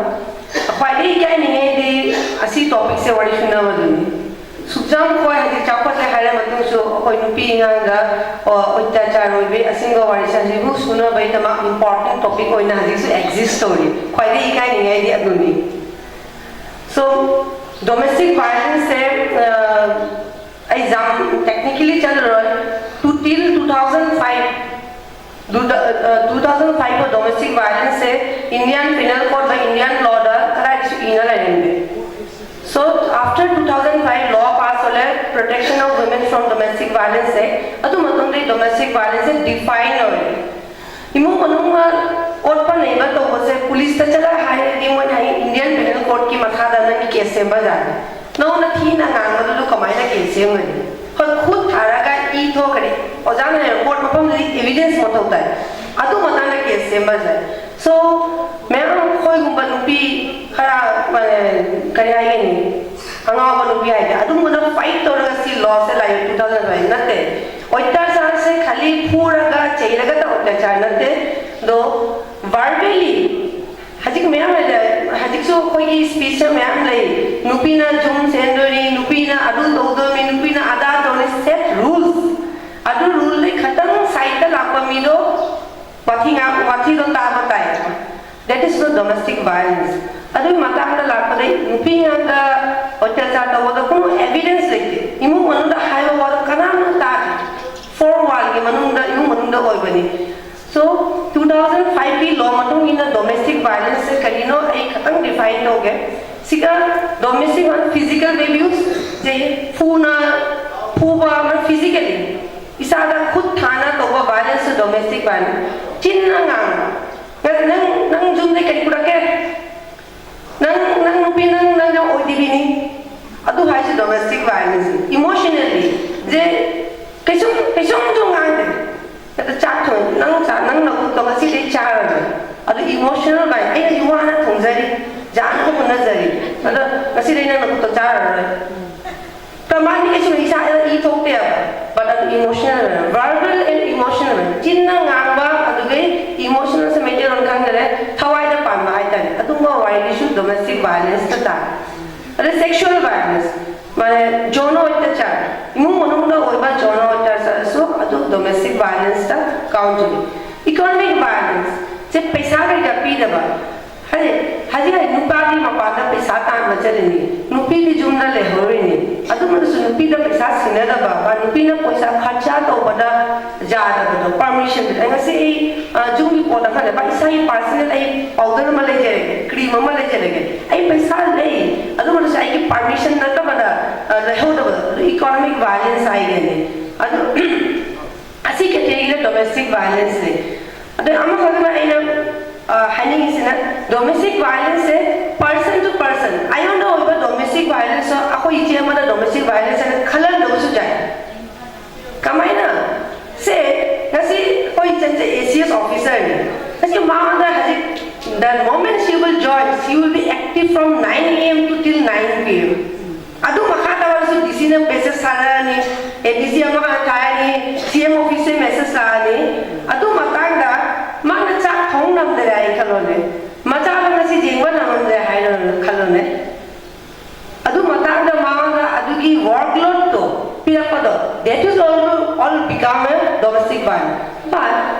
ꯈ꯭ꯋꯥꯏꯗꯒꯤ ꯏꯀꯥꯏꯅꯤꯡꯉꯩꯗꯤ ꯑꯁꯤ topic ꯁꯦ ꯋꯥꯔꯤ ꯁꯨꯅꯕꯗꯨꯅꯤ꯫ ꯁꯨꯛꯆꯥꯝ ꯈꯣꯏ ꯍꯧꯖꯤꯛ ꯆꯥꯎꯈꯠꯂꯦ ꯍꯥꯏꯔ ꯃꯇꯨꯡꯁꯨ ꯑꯩꯈꯣꯏ ꯅꯨꯄꯤ ꯑꯉꯥꯡꯗ, ꯑ, ꯑꯇ꯭ꯌꯥꯆꯥꯔ ꯑꯣꯏꯕꯤ ꯑꯁꯤꯒꯨꯝꯕ ꯋꯥꯔꯤꯁꯦ ꯍꯧꯖꯤꯛꯐꯥꯎ ꯁꯨꯅꯕꯒꯤꯗꯃꯛ important topic ꯑꯣꯏꯅ ꯍꯧꯖꯤꯛꯁꯨ exist ꯇꯧꯔꯤ꯫ ꯈ꯭ꯋꯥꯏꯗꯒꯤ ꯏꯀꯥꯏꯅꯤꯡꯉꯥꯏꯗꯤ ꯑꯗꯨꯅꯤ꯫ So, domestic violence ꯁꯦ, ꯑ, ꯑꯩ ꯌꯥꯝ technically ꯆꯠꯂꯔꯣꯏ꯫ To till two thousand five, two thousand five ꯀꯣ domestic violence ꯁꯦ Indian Penal Code ꯕꯥꯏ Indian law ꯗ ꯀꯗꯥꯏꯗꯁꯨ ꯏꯅ ꯂꯩꯔꯝꯗꯦ꯫ So after two thousand five law pass ꯑꯣꯏꯔꯦ, Protection of Women from Domestic Violence Act, ꯑꯗꯨ ꯃꯇꯨꯡꯗ domestic violence ꯁꯦ define ꯑꯣꯏꯔꯦ꯫ ꯏꯃꯨꯡ ꯃꯅꯨꯡꯅ ꯑꯣꯠꯄ ꯅꯩꯕ ꯇꯧꯕꯁꯦ ꯄꯨꯂꯤꯁꯇ ꯆꯠꯂ ꯍꯥꯏꯔꯗꯤ ꯃꯣꯏꯅ ꯍꯥꯏ Indian Penal Code ꯀꯤ ꯃꯈꯥꯗ ꯅꯪꯒꯤ case ꯁꯦꯝꯕ ꯌꯥꯏ꯫ ꯅꯉꯣꯟꯗ ꯊꯤꯅ ꯉꯥꯡꯕꯗꯨꯗ ꯀꯃꯥꯏꯅ case ꯁꯦꯝꯒꯅꯤ? ꯍꯣꯏ, ꯈꯨꯠ ꯊꯥꯔꯒ ꯏ ꯊꯣꯛꯈ꯭ꯔꯦ꯫ ꯑꯣꯖꯥꯅ ꯍꯥꯏꯔ court ꯃꯐꯝꯗꯨꯗꯤ evidence ꯃꯊꯧ ꯇꯥꯏ꯫ ꯑꯗꯨ ꯃꯇꯥꯡꯗ case ꯁꯦꯝꯕ ꯌꯥꯏ꯫ So, ꯃꯌꯥꯝ ꯑꯩꯈꯣꯏꯒꯨꯝꯕ ꯅꯨꯄꯤ ꯈꯔ, ꯑ, ꯀꯔꯤ ꯍꯥꯏꯒꯅꯤ? ꯑꯉꯥꯎꯕ ꯅꯨꯄꯤ ꯍꯥꯏꯗꯤ ꯑꯗꯨꯝꯕꯗ fight ꯇꯧꯔꯒ ꯁꯤ law ꯁꯦ ꯂꯥꯛꯑꯦ two thousand five ꯅꯠꯇꯦ꯫ ꯑꯇ꯭ꯌꯥꯆꯥꯔꯁꯦ ꯈꯥꯂꯤ ꯐꯨꯔꯒ ꯆꯩꯔꯒꯇ ꯑꯇ꯭ꯌꯥꯆꯥꯔ ꯅꯠꯇꯦ꯫ ꯑꯗꯣ verbally ꯍꯧꯖꯤꯛ ꯃꯌꯥꯝ ꯂꯩꯔꯦ꯫ ꯍꯧꯖꯤꯛꯁꯨ ꯑꯩꯈꯣꯏꯒꯤ speech ꯇ ꯃꯌꯥꯝ ꯂꯩ꯫ ꯅꯨꯄꯤꯅ ꯌꯨꯝ ꯁꯦꯟꯗꯣꯏꯅꯤ, ꯅꯨꯄꯤꯅ ꯑꯗꯨ ꯇꯧꯗꯣꯏꯅꯤ, ꯅꯨꯄꯤꯅ ꯑꯗꯥ ꯇꯧꯅꯤ, set rules꯫ ꯑꯗꯨ rule ꯗꯩ ꯈꯇꯪ side ꯇ ꯂꯥꯛꯄ ꯃꯤꯗꯣ ꯋꯥꯊꯤ ꯉꯥꯡ-, ꯋꯥꯊꯤꯗꯣ ꯇꯥꯕ ꯇꯥꯏ꯫ That is not domestic violence꯫ ꯑꯗꯨꯒꯤ ꯃꯇꯥꯡꯗ ꯂꯥꯛꯄꯗ ꯅꯨꯄꯤ ꯑꯉꯥꯡꯗ ꯑꯇ꯭ꯌꯥꯆꯥꯔ ꯇꯧꯕꯗ ꯀꯩꯝ evidence ꯂꯩꯇꯦ꯫ ꯏꯃꯨꯡ ꯃꯅꯨꯡꯗ ꯍꯥꯏꯕ ꯋꯥꯗꯣ ꯀꯅꯥꯝꯅ ꯇꯥꯗꯦ꯫ Four wall ꯒꯤ ꯃꯅꯨꯡꯗ, ꯏꯃꯨꯡ ꯃꯅꯨꯡꯗ ꯑꯣꯏꯕꯅꯤ꯫ So, two thousand five ꯀꯤ law ꯃꯇꯨꯡ ꯏꯟꯅ domestic violence ꯁꯦ ꯀꯔꯤꯅꯣ ꯑꯩ ꯈꯇꯪ define ꯇꯧꯒꯦ꯫ ꯁꯤꯒ domestic violence, physical abuse ꯁꯦ ꯐꯨꯅ, ꯐꯨꯕ ꯑꯃ physically, ꯏꯁꯥꯗ ꯈꯨꯠ ꯊꯥꯅ ꯇꯧꯕ violence ꯁꯨ domestic violence꯫ ꯆꯤꯟꯅ ꯉꯥꯡꯕ꯫ ꯅꯪ, ꯅꯪ, ꯅꯪ ꯌꯨꯝꯗ ꯀꯔꯤ ꯄꯨꯔꯛꯀꯦ? ꯅꯪ, ꯅꯪ ꯅꯨꯄꯤ, ꯅꯪ, ꯅꯪ ꯌꯥꯝ ꯑꯣꯏꯗꯕꯤꯅꯤ꯫ ꯑꯗꯨ ꯍꯥꯏꯁꯤ domestic violence꯫ Emotionally ꯁꯦ ꯀꯩꯁꯨꯝ, ꯀꯩꯁꯨꯝꯁꯨ ꯉꯥꯡꯗꯦ꯫ ꯑꯗ ꯆꯥꯛ ꯊꯣꯡ, ꯅꯪ ꯆꯥ-, ꯅꯪ ꯅꯈꯨꯠꯇꯣ ꯉꯁꯤꯗꯤ ꯆꯥꯔꯔꯣꯏ꯫ ꯑꯗꯨ emotional violence꯫ ꯑꯩꯅ ꯋꯥꯅ ꯊꯣꯡꯖꯔꯤ, ꯖꯥꯅ ꯍꯣꯠꯅꯖꯔꯤ꯫ ꯑꯗꯣ ꯉꯁꯤꯗꯤ ꯅꯪ ꯅꯈꯨꯠꯇꯣ ꯆꯥꯔꯔꯣꯏ꯫ ꯀꯃꯥꯏꯅ ꯀꯩꯁꯨ ꯏꯁꯥꯗ ꯏ ꯊꯣꯛꯇꯦꯕ, but ꯑꯗꯨ emotional ꯑꯣꯏꯅ, verbal and emotional ꯑꯣꯏꯅ, ꯆꯤꯟꯅ ꯉꯥꯡꯕ, ꯑꯗꯨꯒꯤ emotional ꯁꯦ ꯃꯩꯇꯩꯂꯣꯟ ꯈꯪꯗꯔꯦ, ꯊꯋꯥꯏꯗ ꯄꯥꯟꯕ ꯍꯥꯏꯇꯥꯔꯦ, ꯑꯗꯨꯝꯕ ꯋꯥꯔꯤꯁꯨ domestic violence ꯇ ꯇꯥꯔꯦ꯫ ꯑꯗꯩ sexual violence, ꯃꯥꯅꯦ, ꯌꯧꯅ ꯑꯇ꯭ꯌꯥꯆꯥꯔ, ꯏꯃꯨꯡ ꯃꯅꯨꯡꯗ ꯑꯣꯏꯕ ꯌꯧꯅ ꯑꯇ꯭ꯌꯥꯆꯥꯔꯁꯨ ꯑꯗꯨ domestic violence ꯇ count ꯇꯧꯏ꯫ Economic violence ꯁꯦ ꯄꯩꯁꯥ ꯀꯩꯀꯥ ꯄꯤꯗꯕ, ꯍꯥꯏꯗꯤ, ꯍꯧꯖꯤꯛ ꯍꯧꯖꯤꯛ ꯅꯨꯄꯥꯗꯤ ꯃꯄꯥꯟꯗ ꯄꯩꯁꯥ ꯇꯥꯟꯕ ꯆꯠꯂꯤꯅꯤ, ꯅꯨꯄꯤꯗꯤ ꯌꯨꯝꯗ ꯂꯩꯍꯧꯔꯤꯅꯤ꯫ ꯑꯗꯨꯃꯛꯁꯨ ꯅꯨꯄꯤꯗ ꯄꯩꯁꯥ ꯁꯤꯟꯅꯗꯕ, ꯕ ꯅꯨꯄꯤꯅ ꯄꯩꯁꯥ ꯈꯔꯆ ꯇꯧꯕꯗ ꯌꯥꯗꯕꯗꯣ, permission꯫ ꯑꯩ ꯉꯁꯤ ꯑꯩ, ꯑ, ꯌꯨꯝꯒꯤ ꯄꯣꯠ ꯑꯃ ꯂꯩꯕ, ꯏꯁꯥꯒꯤ personal ꯑꯩ powder ꯑꯃ ꯂꯩꯖꯔꯒꯦ, cream ꯑꯃ ꯂꯩꯖꯔꯒꯦ, ꯑꯩ ꯄꯩꯁꯥ ꯂꯩ, ꯑꯗꯨꯃꯛꯁꯨ ꯑꯩꯒꯤ permission ꯅꯠꯇꯕꯗ, ꯑ, ꯂꯩꯍꯧꯗꯕꯗꯣ, ꯑꯗꯨ economic violence ꯍꯥꯏꯒꯅꯤ꯫ ꯑꯗꯨ ꯑꯁꯤ category ꯗ domestic violence ꯅꯤ꯫ ꯑꯗꯩ ꯑꯃꯈꯛꯅ ꯑꯩꯅ, ꯑ, ꯍꯥꯏꯅꯤꯡꯉꯤꯁꯤꯅ, domestic violence say person to person, ꯑꯩꯉꯣꯟꯗ ꯑꯣꯏꯕ domestic violence ꯁꯨ ꯑꯩꯈꯣꯏ ꯏꯆꯦ ꯑꯃꯗ domestic violence ꯍꯥꯏꯅ ꯈꯜꯍꯟꯗꯕꯁꯨ ꯌꯥꯏ꯫ ꯀꯃꯥꯏꯅ? ꯁꯦ, ꯉꯁꯤ ꯑꯩꯈꯣꯏ ꯏꯆꯟꯁꯦ A C S officer ꯅꯤ꯫ ꯉꯁꯤ ꯃꯉꯣꯟꯗ ꯍꯧꯖꯤꯛ, the moment she will join, she will be active from nine A M to till nine P M꯫ ꯑꯗꯨ ꯃꯈꯥ ꯇꯥꯔꯁꯨ D C ꯅ message ꯊꯥꯔꯛꯑꯅꯤ, A D C ꯑꯃ ꯊꯥꯔꯅꯤ, C M office ꯇ message ꯂꯥꯛꯑꯅꯤ꯫ ꯑꯗꯨ ꯃꯇꯥꯡꯗ ꯃꯥꯅ ꯆꯥꯛ ꯊꯣꯡ ꯉꯝꯗ꯭ꯔꯦ ꯍꯥꯏ ꯈꯜꯂꯣꯅꯦ, ꯃꯆꯥꯗꯣ ꯉꯁꯤ ꯌꯦꯡꯕ ꯅꯪꯉꯝꯗ꯭ꯔꯦ ꯍꯥꯏꯅ ꯈꯜꯂꯣꯅꯦ꯫ ꯑꯗꯨ ꯃꯇꯥꯡꯗ ꯃꯉꯣꯟꯗ ꯑꯗꯨꯒꯤ workload to ꯄꯤꯔꯛꯄꯗꯣ, that is all, all become a domestic violence꯫ But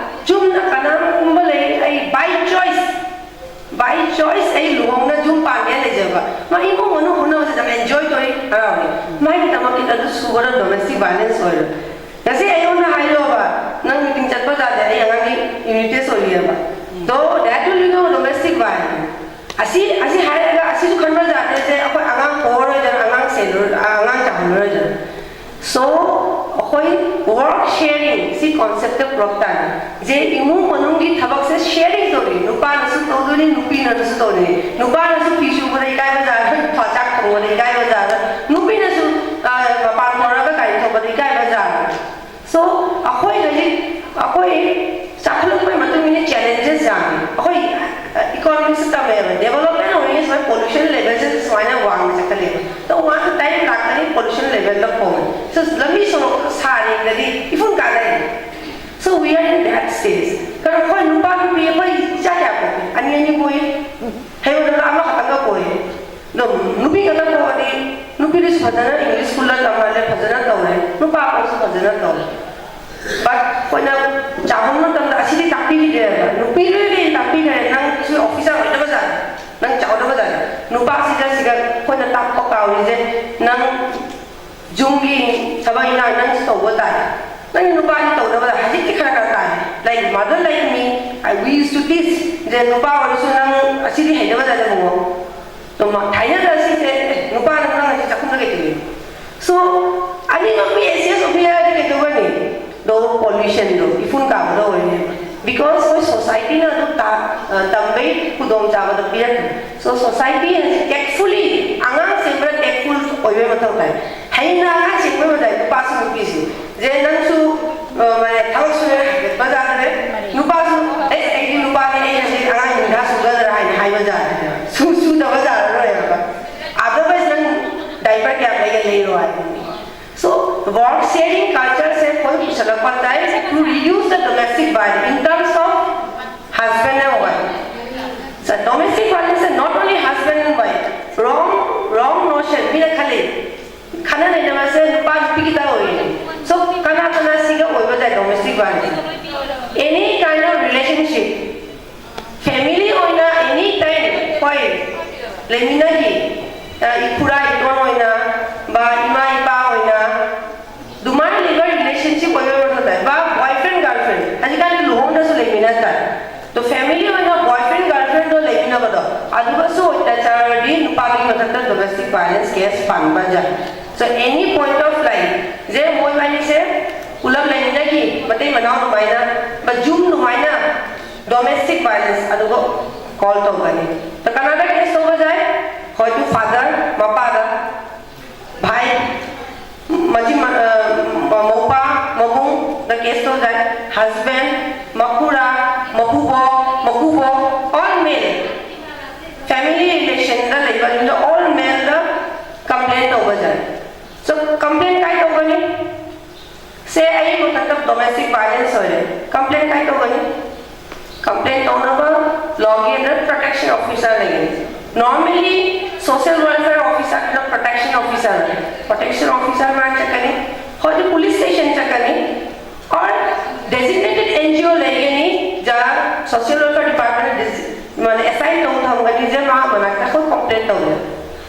ꯆꯨꯝꯅ ꯀꯅꯥꯒꯨꯝꯕ ꯂꯩ, ꯑꯩ by choice, by choice ꯑꯩ ꯂꯨꯍꯣꯡꯅ ꯌꯨꯝ ꯄꯥꯟꯒꯦ ꯂꯩꯖꯕ, ꯃꯥ ꯏꯃꯨꯡ ꯃꯅꯨꯡ ꯍꯣꯠꯅꯕꯁꯦ ꯌꯥꯝ enjoy ꯇꯧꯏ, ꯍꯔꯥꯎꯏ꯫ ꯃꯥꯒꯤꯗꯃꯛꯇ ꯑꯗꯨ ꯁꯨꯕꯗ domestic violence ꯑꯣꯏꯔꯣꯏ꯫ ꯉꯁꯤ ꯑꯩꯉꯣꯟꯗ ꯍꯥꯏꯔꯣꯕ, "ꯅꯪ meeting ꯆꯠꯄ ꯌꯥꯗꯦ, ꯑꯩ ꯑꯉꯥꯡꯒꯤ unit test ꯑꯣꯏꯔꯤꯑꯕ"꯫ Though that will become domestic violence꯫ ꯑꯁꯤ, ꯑꯁꯤ ꯍꯥꯏꯔꯒ ꯑꯁꯤꯁꯨ ꯈꯟꯕ ꯌꯥꯗꯦ, ꯁꯦ ꯑꯩꯈꯣꯏ ꯑꯉꯥꯡ ꯄꯣꯔꯣꯏꯗꯅ, ꯑꯉꯥꯡ ꯁꯦꯟꯅꯔꯣꯏ-, ꯑꯉꯥꯡ ꯆꯥꯍꯜꯂꯔꯣꯏꯗꯅ꯫ So, ꯑꯩꯈꯣꯏ ꯋꯥꯔꯛ ꯁꯦꯌꯔꯤꯡ ꯁꯤ ꯀꯣꯟꯁꯦꯞꯇ ꯄꯨꯔꯛ ꯇꯥꯔꯦ꯫ ꯁꯦ ꯏꯃꯨꯡ ꯃꯅꯨꯡꯒꯤ ꯊꯕꯛꯁꯦ ꯁꯦꯌꯔꯤꯡ ꯇꯧꯔꯤ, ꯅꯨꯄꯥꯅꯁꯨ ꯇꯧꯗꯣꯏꯅꯤ, ꯅꯨꯄꯤꯅꯁꯨ ꯇꯧꯗꯣꯏꯅꯤ꯫ ꯅꯨꯄꯥꯅꯁꯨ ꯐꯤ ꯁꯨꯕꯗ ꯏꯀꯥꯏꯕ ꯖꯥꯔꯣꯏ, ꯆꯥꯛ ꯊꯣꯡꯕꯗ ꯏꯀꯥꯏꯕ ꯖꯥꯔꯣꯏ, ꯅꯨꯄꯤꯅꯁꯨ ꯃꯄꯥꯟ ꯊꯣꯔꯛꯑꯒ ꯒꯥꯔꯤ ꯊꯧꯕꯗ ꯏꯀꯥꯏꯕ ꯖꯥꯔꯣꯏ꯫ ꯁꯣ ꯑꯩꯈꯣꯏ ꯍꯧꯖꯤꯛ ꯑꯩꯈꯣꯏ ꯆꯥꯎꯈꯠꯂꯛꯄꯒꯤ ꯃꯇꯨꯡ ꯏꯟꯅ ꯆꯦꯂꯦꯟꯖꯦꯁ ꯌꯥꯝꯃꯤ꯫ ꯑꯩꯈꯣꯏ ꯏꯀꯣꯅꯣꯃꯤꯛꯁ ꯇꯝꯃꯦꯕ, ꯗꯦꯕꯂꯞꯃꯦꯟ ꯑꯣꯏꯔꯤꯉꯩ ꯁꯨꯃꯥꯏꯅ ꯄꯣꯂꯨꯁꯟ ꯂꯦꯚꯦꯜꯁꯦ ꯁꯨꯃꯥꯏꯅ ꯋꯥꯡꯅ ꯆꯠꯈꯠꯂꯦꯕ꯫ ꯇꯣꯉꯥꯟꯕ ꯇꯥꯏꯝ ꯂꯥꯛꯀꯅꯤ, ꯄꯣꯂꯨꯁꯟ ꯂꯦꯚꯦꯜꯗ ꯐꯣꯡꯉꯦ꯫ ꯁꯤ ꯂꯝꯕꯤ ꯁꯣꯔꯣꯛ ꯁꯥꯔꯤꯉꯩꯗꯗꯤ ꯏꯐꯨꯟ ꯀꯥꯗꯥꯏꯅꯤ꯫ So we are in that stage. ꯀꯩꯅꯣ ꯑꯩꯈꯣꯏ ꯅꯨꯄꯥ ꯅꯨꯄꯤ ꯑꯩꯈꯣꯏ ꯏꯆꯥ ꯀꯌꯥ ꯄꯣꯛꯏ? ꯑꯅꯤ ꯑꯅꯤ ꯄꯣꯛꯏ꯫ ꯍꯩꯔꯣꯛꯇ ꯑꯃꯈꯛꯇꯪꯒ ꯄꯣꯛꯏ꯫ ꯑꯗꯨꯝ ꯅꯨꯄꯤ ꯈꯛꯇ ꯄꯣꯛꯑꯗꯤ ꯅꯨꯄꯤꯗꯨꯁꯨ ꯐꯖꯅ ꯏꯪꯂꯤꯁ ꯁ꯭ꯀꯨꯜꯗ ꯇꯝꯍꯜꯂꯦ, ꯐꯖꯅ ꯇꯧꯔꯦ, ꯅꯨꯄꯥ ꯄꯣꯛꯁꯨ ꯐꯖꯅ ꯇꯧꯔꯦ꯫ ꯕꯠ ꯑꯩꯈꯣꯏꯅ ꯆꯥꯎꯍꯟꯕ ꯃꯇꯝꯗ ꯑꯁꯤꯗꯤ ꯇꯥꯛꯄꯤꯈꯤꯗꯦꯕ꯫ ꯅꯨꯄꯤꯗꯨꯗꯤ ꯇꯥꯛꯄꯤꯈ꯭ꯔꯦ, ꯅꯪ ꯁꯤ ꯑꯣꯐꯤꯁꯥꯔ ꯑꯣꯏꯗꯕ ꯖꯥꯠꯅꯤ, ꯅꯪ ꯆꯥꯎꯗꯕ ꯖꯥꯠꯅꯤ꯫ ꯅꯨꯄꯥꯁꯤꯗ ꯁꯤꯗ ꯑꯩꯈꯣꯏꯅ ꯇꯥꯛꯄ ꯀꯥꯎꯔꯤꯁꯦ, ꯅꯪ ꯌꯨꯝꯒꯤ ꯊꯕꯛ ꯏꯟꯈꯥꯡ ꯅꯪꯁꯨ ꯇꯧꯕ ꯇꯥꯏ꯫ ꯅꯪ ꯅꯨꯄꯥꯗꯤ ꯇꯧꯗꯕ ꯖꯥꯠꯅꯤ꯫ ꯍꯧꯖꯤꯛꯇꯤ ꯈꯔ ꯈꯔ ꯇꯥꯏ꯫ Like mother like me, I, we used to teach. ꯅꯨꯄꯥ ꯑꯣꯏꯔꯁꯨ ꯅꯪ ꯑꯁꯤꯗꯤ ꯍꯩꯗꯕ ꯖꯥꯠꯅꯤ ꯕꯨꯡꯉꯣ꯫ ꯑꯗꯨꯝ ꯊꯥꯏꯅꯗ ꯁꯤꯁꯦ, "ꯑꯦ, ꯅꯨꯄꯥꯅ ꯉꯥꯡꯉꯗꯤ ꯆꯥꯛꯈꯨꯝꯗ ꯀꯩꯗꯧꯏ?" ꯁꯣ ꯑꯅꯤꯃꯛ ꯄꯤ ꯑꯦꯁ ꯑꯦꯁ ꯑꯣꯏꯕ ꯌꯥꯔꯗꯤ ꯀꯩꯗꯧꯒꯅꯤ? ꯗꯣ ꯄꯣꯂꯨꯁꯟꯗꯣ ꯏꯐꯨꯟ ꯀꯥꯕꯗ ꯑꯣꯏꯔꯅꯦꯕ꯫ ꯕꯤꯀꯣꯁ ꯑꯩꯈꯣꯏ ꯁꯣꯁꯥꯏꯇꯤꯅ ꯑꯗꯨ ꯇꯝꯕꯩ ꯈꯨꯗꯣꯡꯆꯥꯕꯗꯣ ꯄꯤꯔꯛꯀꯅꯤ꯫ ꯁꯣ ꯁꯣꯁꯥꯏꯇꯤ ꯍꯥꯏꯁꯦ ꯇꯦꯛꯐꯨꯜꯂꯤ, ꯑꯉꯥꯡ ꯁꯦꯝꯕꯗ ꯇꯦꯛꯐꯨꯜ ꯑꯣꯏꯕꯩ ꯃꯊꯧ ꯇꯥꯏ꯫ ꯍꯩꯅ ꯑꯉꯥꯡ ꯁꯦꯝꯕ ꯃꯇꯝꯗ ꯅꯨꯄꯥꯁꯨ ꯅꯨꯄꯤꯁꯨ, ꯖꯦ ꯅꯪꯁꯨ ꯃꯥꯅꯦ ꯊꯕꯛ ꯁꯨꯔꯦ ꯍꯥꯏꯒꯠꯄ ꯖꯥꯠꯅꯦ꯫ ꯅꯨꯄꯥꯁꯨ, "ꯑꯦ ꯑꯩꯗꯤ ꯅꯨꯄꯥꯅꯤ, ꯑꯩ ꯍꯧꯖꯤꯛ ꯑꯉꯥꯡ ꯅꯤꯡꯊꯥ ꯁꯨꯒꯗ꯭ꯔꯥ?" ꯍꯥꯏꯅ ꯍꯥꯏꯕ ꯖꯥꯠꯅꯦ꯫ ꯁꯨ ꯁꯨꯗꯕ ꯖꯥꯠꯅꯦꯕ꯫ ꯑꯗꯔꯋꯥꯏꯁ ꯅꯪ ꯗꯥꯏꯄꯔ ꯀꯌꯥ ꯂꯩꯒꯦ? ꯂꯩꯔꯣ ꯍꯥꯏꯕꯅꯤ꯫ So work sharing culture ꯁꯦ ꯑꯩꯈꯣꯏ ꯄꯨꯁꯜꯂꯛꯄ ꯇꯥꯏ to reduce the domestic violence in terms of husband and wife. So domestic violence is not only husband and wife. Wrong, wrong notion. ꯃꯤꯅ ꯈꯜꯂꯤ ꯈꯠꯅ ꯅꯩꯅꯕꯁꯦ ꯅꯨꯄꯥ ꯅꯨꯄꯤꯒꯤ ꯇꯧꯔꯤꯅꯦ꯫ So ꯀꯅꯥ ꯀꯅꯥ ꯁꯤꯒ ꯑꯣꯏꯕ ꯇꯥꯏ domestic violence? Any kind of relationship, family ꯑꯣꯏꯅ any time ꯍꯣꯏ ꯂꯩꯃꯤꯟꯅꯈꯤ, ꯏꯈꯨꯔꯥ ꯏꯇꯣꯟ ꯑꯣꯏꯅ ꯕꯥ ꯏꯃꯥ ꯏꯄꯥ ꯑꯣꯏꯅ ꯑꯗꯨꯃꯥꯏꯅ ꯂꯩꯕ ꯔꯤꯂꯦꯁꯟꯁꯤꯞ ꯑꯣꯏꯕ ꯃꯊꯧ ꯇꯥꯏ꯫ ꯕꯥ ꯕꯣꯏꯐ꯭ꯔꯦꯟ ꯒꯥꯔꯜꯐ꯭ꯔꯦꯟ ꯍꯧꯖꯤꯛꯀꯥꯟꯗꯤ ꯂꯨꯍꯣꯡꯗꯁꯨ ꯂꯩꯃꯤꯟꯅ ꯇꯥꯏ꯫ ꯇꯣ ꯐꯦꯃꯤꯂꯤ ꯑꯣꯏꯅ ꯕꯣꯏꯐ꯭ꯔꯦꯟ ꯒꯥꯔꯜꯐ꯭ꯔꯦꯟꯗꯣ ꯂꯩꯃꯤꯟꯅꯕꯗꯣ ꯑꯗꯨꯒꯁꯨ ꯑꯣꯏꯇꯥ ꯆꯥꯔꯗꯤ ꯅꯨꯄꯥꯗꯨꯒꯤ ꯃꯊꯛꯇ domestic violence case ꯄꯥꯟꯕ ꯌꯥꯏ꯫ So any point of life ꯖꯦ ꯃꯣꯏꯕꯥꯅꯤꯁꯦ ꯄꯨꯂꯞ ꯂꯩꯃꯤꯟꯅꯈꯤ, ꯃꯇꯩ ꯃꯅꯥꯎ ꯑꯗꯨꯃꯥꯏꯅ, ꯃꯌꯨꯝ ꯑꯗꯨꯃꯥꯏꯅ domestic violence ꯑꯗꯨꯒ call ꯇꯧꯒꯅꯤ꯫ ꯀꯅꯥꯗ case ꯇꯧꯕ ꯌꯥꯏ? ꯍꯣꯏ, ꯇꯨ father, ꯃꯄꯥꯗ, ꯚꯥꯏ, ꯃꯆꯤꯟ ꯃ-, ꯑ, ꯃꯧꯄꯥ, ꯃꯕꯨꯡꯗ case ꯇꯧꯕ ꯌꯥꯏ, husband, ꯃꯈꯨꯔꯥ, ꯃꯀꯨꯕꯣꯛ, ꯃꯀꯨꯕꯣꯛ, all male, family relationꯗ ꯂꯩꯕ ꯑꯗꯨꯝꯗ all maleꯗ complain ꯇꯧꯕ ꯌꯥꯏ꯫ So, complain ꯀꯥꯏ ꯇꯧꯒꯅꯤ? ꯁꯦ, ꯑꯩ ꯃꯊꯛꯇ domestic violence ꯑꯣꯏꯔꯦ, complain ꯀꯥꯏ ꯇꯧꯒꯅꯤ? Complain ꯇꯧꯅꯕ lawꯒꯤ under protection officer ꯂꯩꯒꯅꯤ꯫ Normally social welfare officerꯗ protection officer, protection officer ꯃꯥ ꯆꯠꯀꯅꯤ, ꯍꯧꯖꯤꯛ police station ꯆꯠꯀꯅꯤ, or designated NGO ꯂꯩꯒꯅꯤ, ꯖꯥ social welfare department ꯃꯥꯅ assign ꯇꯧ ꯊꯝꯒꯅꯤ, ꯖꯦ ꯃꯥ ꯃꯅꯥꯛꯇ ꯑꯩꯈꯣꯏ complain ꯇꯧꯅꯤ꯫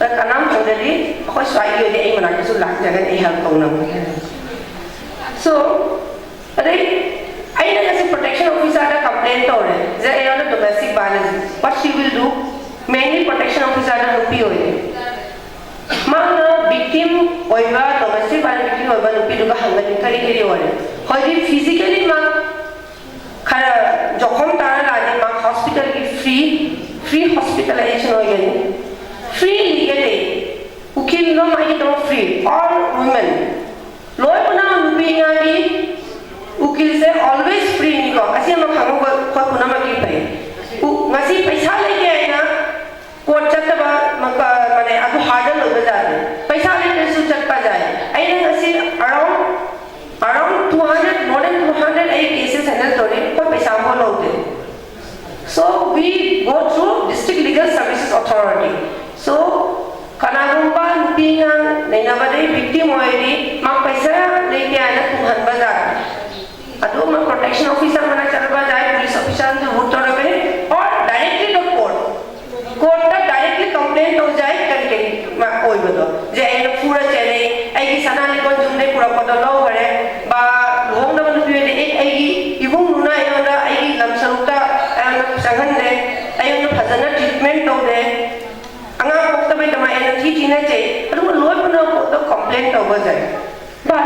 ꯑꯗ ꯀꯅꯥꯝ ꯇꯧꯗ꯭ꯔꯗꯤ ꯑꯩꯈꯣꯏ ꯁ꯭ꯋꯥꯏꯒꯤ ꯑꯣꯏꯅ ꯑꯩ ꯃꯅꯥꯛꯇꯁꯨ ꯂꯥꯛꯆꯒꯅꯤ, ꯑꯩ help ꯇꯧꯅꯕ꯫ So, ꯑꯗꯩ ꯑꯩꯅ ꯉꯁꯤ protection officerꯗ complain ꯇꯧꯔꯦ, ꯖꯦ ꯑꯩꯉꯣꯟꯗ domestic violence, what she will do? Mainly protection officerꯗ ꯅꯨꯄꯤ ꯑꯣꯏꯔꯦ꯫ ꯃꯥꯅ victim ꯑꯣꯏꯕ, domestic violence victim ꯑꯣꯏꯕ ꯅꯨꯄꯤꯗꯨꯒ ꯍꯪꯒꯅꯤ, ꯀꯔꯤ ꯀꯔꯤ ꯑꯣꯏꯔꯦ? ꯍꯧꯖꯤꯛ physically ꯃꯥ ꯈꯔ ꯖꯈꯝ ꯇꯥꯔ ꯂꯥꯛꯑꯗꯤ ꯃꯥ hospitalꯒꯤ free, free hospitalization ꯑꯣꯏꯒꯅꯤ꯫ Free legally, ꯎꯀꯤꯜꯗꯣ ꯃꯥꯒꯤꯗꯃꯛ free, all women꯫ ꯂꯣꯏ ꯄꯨꯝꯅꯃꯛ ꯅꯨꯄꯤ ꯑꯉꯥꯡꯒꯤ ꯎꯀꯤꯜꯁꯦ always freeꯅꯤꯀꯣ, ꯑꯁꯤ ꯑꯃ ꯈꯪꯍꯧꯕ ꯑꯩꯈꯣꯏ ꯄꯨꯝꯅꯃꯛꯀꯤ ꯐꯩ꯫ ꯎ-, ꯉꯁꯤ ꯄꯩꯁꯥ ꯂꯩꯇꯦ ꯍꯥꯏꯅ court ꯆꯠꯇꯕ ꯃ-, ꯀ-, ꯃꯅꯦ, ꯑꯗꯨ harden ꯑꯣꯏꯕ ꯖꯥꯠꯅꯤ꯫ ꯄꯩꯁꯥ ꯂꯩꯇ꯭ꯔꯁꯨ ꯆꯠꯄ ꯌꯥꯏ꯫ ꯑꯩꯅ ꯉꯁꯤ around, around two hundred, more than two hundred ꯑꯩ cases handle ꯇꯧꯔꯤ, ꯑꯩꯈꯣꯏ ꯄꯩꯁꯥ ꯑꯃꯐꯥꯎ ꯂꯧꯗꯦ꯫ So we go through District Legal Services Authority. So ꯀꯅꯥꯒꯨꯝꯕ ꯅꯨꯄꯤ ꯑꯉꯥꯡ ꯅꯩꯅꯕꯗꯒꯤ victim ꯑꯣꯏꯔꯗꯤ ꯃꯥ ꯄꯩꯁꯥ ꯂꯩꯇꯦ ꯍꯥꯏꯅ ꯇꯨꯡꯍꯟꯕ ꯖꯥꯠꯅꯤ꯫ ꯑꯗꯨꯒꯨꯝꯕ protection officer ꯃꯅꯥꯛ ꯆꯠꯂꯕ ꯌꯥꯏ, police officerꯗ report ꯇꯧꯔꯒꯅꯤ, or directly the court꯫ Courtꯇ directly complain ꯇꯧꯖꯩ, ꯀꯔꯤ ꯀꯔꯤ ꯃꯥ ꯑꯣꯏꯕꯗꯣ꯫ ꯖꯦ ꯑꯩꯅ ꯐꯨꯔ ꯆꯦꯜꯂꯦ, ꯑꯩꯒꯤ ꯁꯅꯥ ꯂꯤꯛꯀꯣꯟ ꯌꯨꯝꯗꯩ ꯄꯨꯔꯛꯄꯗꯣ ꯂꯧꯈꯔꯦ, ꯕꯥ ꯂꯨꯍꯣꯡꯗꯕ ꯅꯨꯄꯤ ꯑꯣꯏꯔꯗꯤ ꯑꯦ ꯑꯩꯒꯤ ꯏꯕꯨꯡꯗꯨꯅ ꯑꯩꯉꯣꯟꯗ ꯑꯩꯒꯤ ꯂꯝ ꯁꯔꯨꯛꯇ ꯑꯩꯉꯣꯟꯗ ꯆꯪꯍꯟꯗꯦ, ꯑꯩꯉꯣꯟꯗ ꯐꯖꯅ treatment ꯇꯧꯗꯦ, ꯑꯉꯥꯡ ꯄꯣꯛꯇꯕꯩꯗꯃꯛ ꯑꯩꯅ ꯊꯤ ꯊꯤꯅ ꯆꯩ, ꯑꯗꯨꯒ ꯂꯣꯏ ꯄꯨꯝꯅꯃꯛ courtꯇ complain ꯇꯧꯕꯁꯦ꯫ But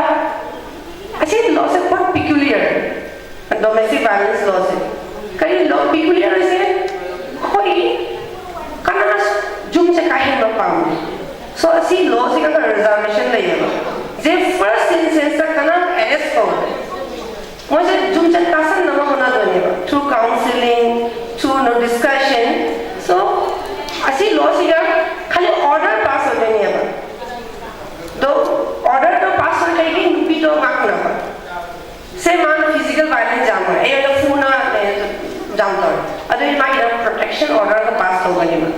ꯑꯗꯨꯒꯤ ꯃꯥꯒꯤꯗ ꯄ꯭ꯔꯣꯇꯦꯛꯁꯟ ꯑꯣꯔꯗꯔꯒ ꯄꯥꯁ ꯇꯧꯒꯅꯦꯕ꯫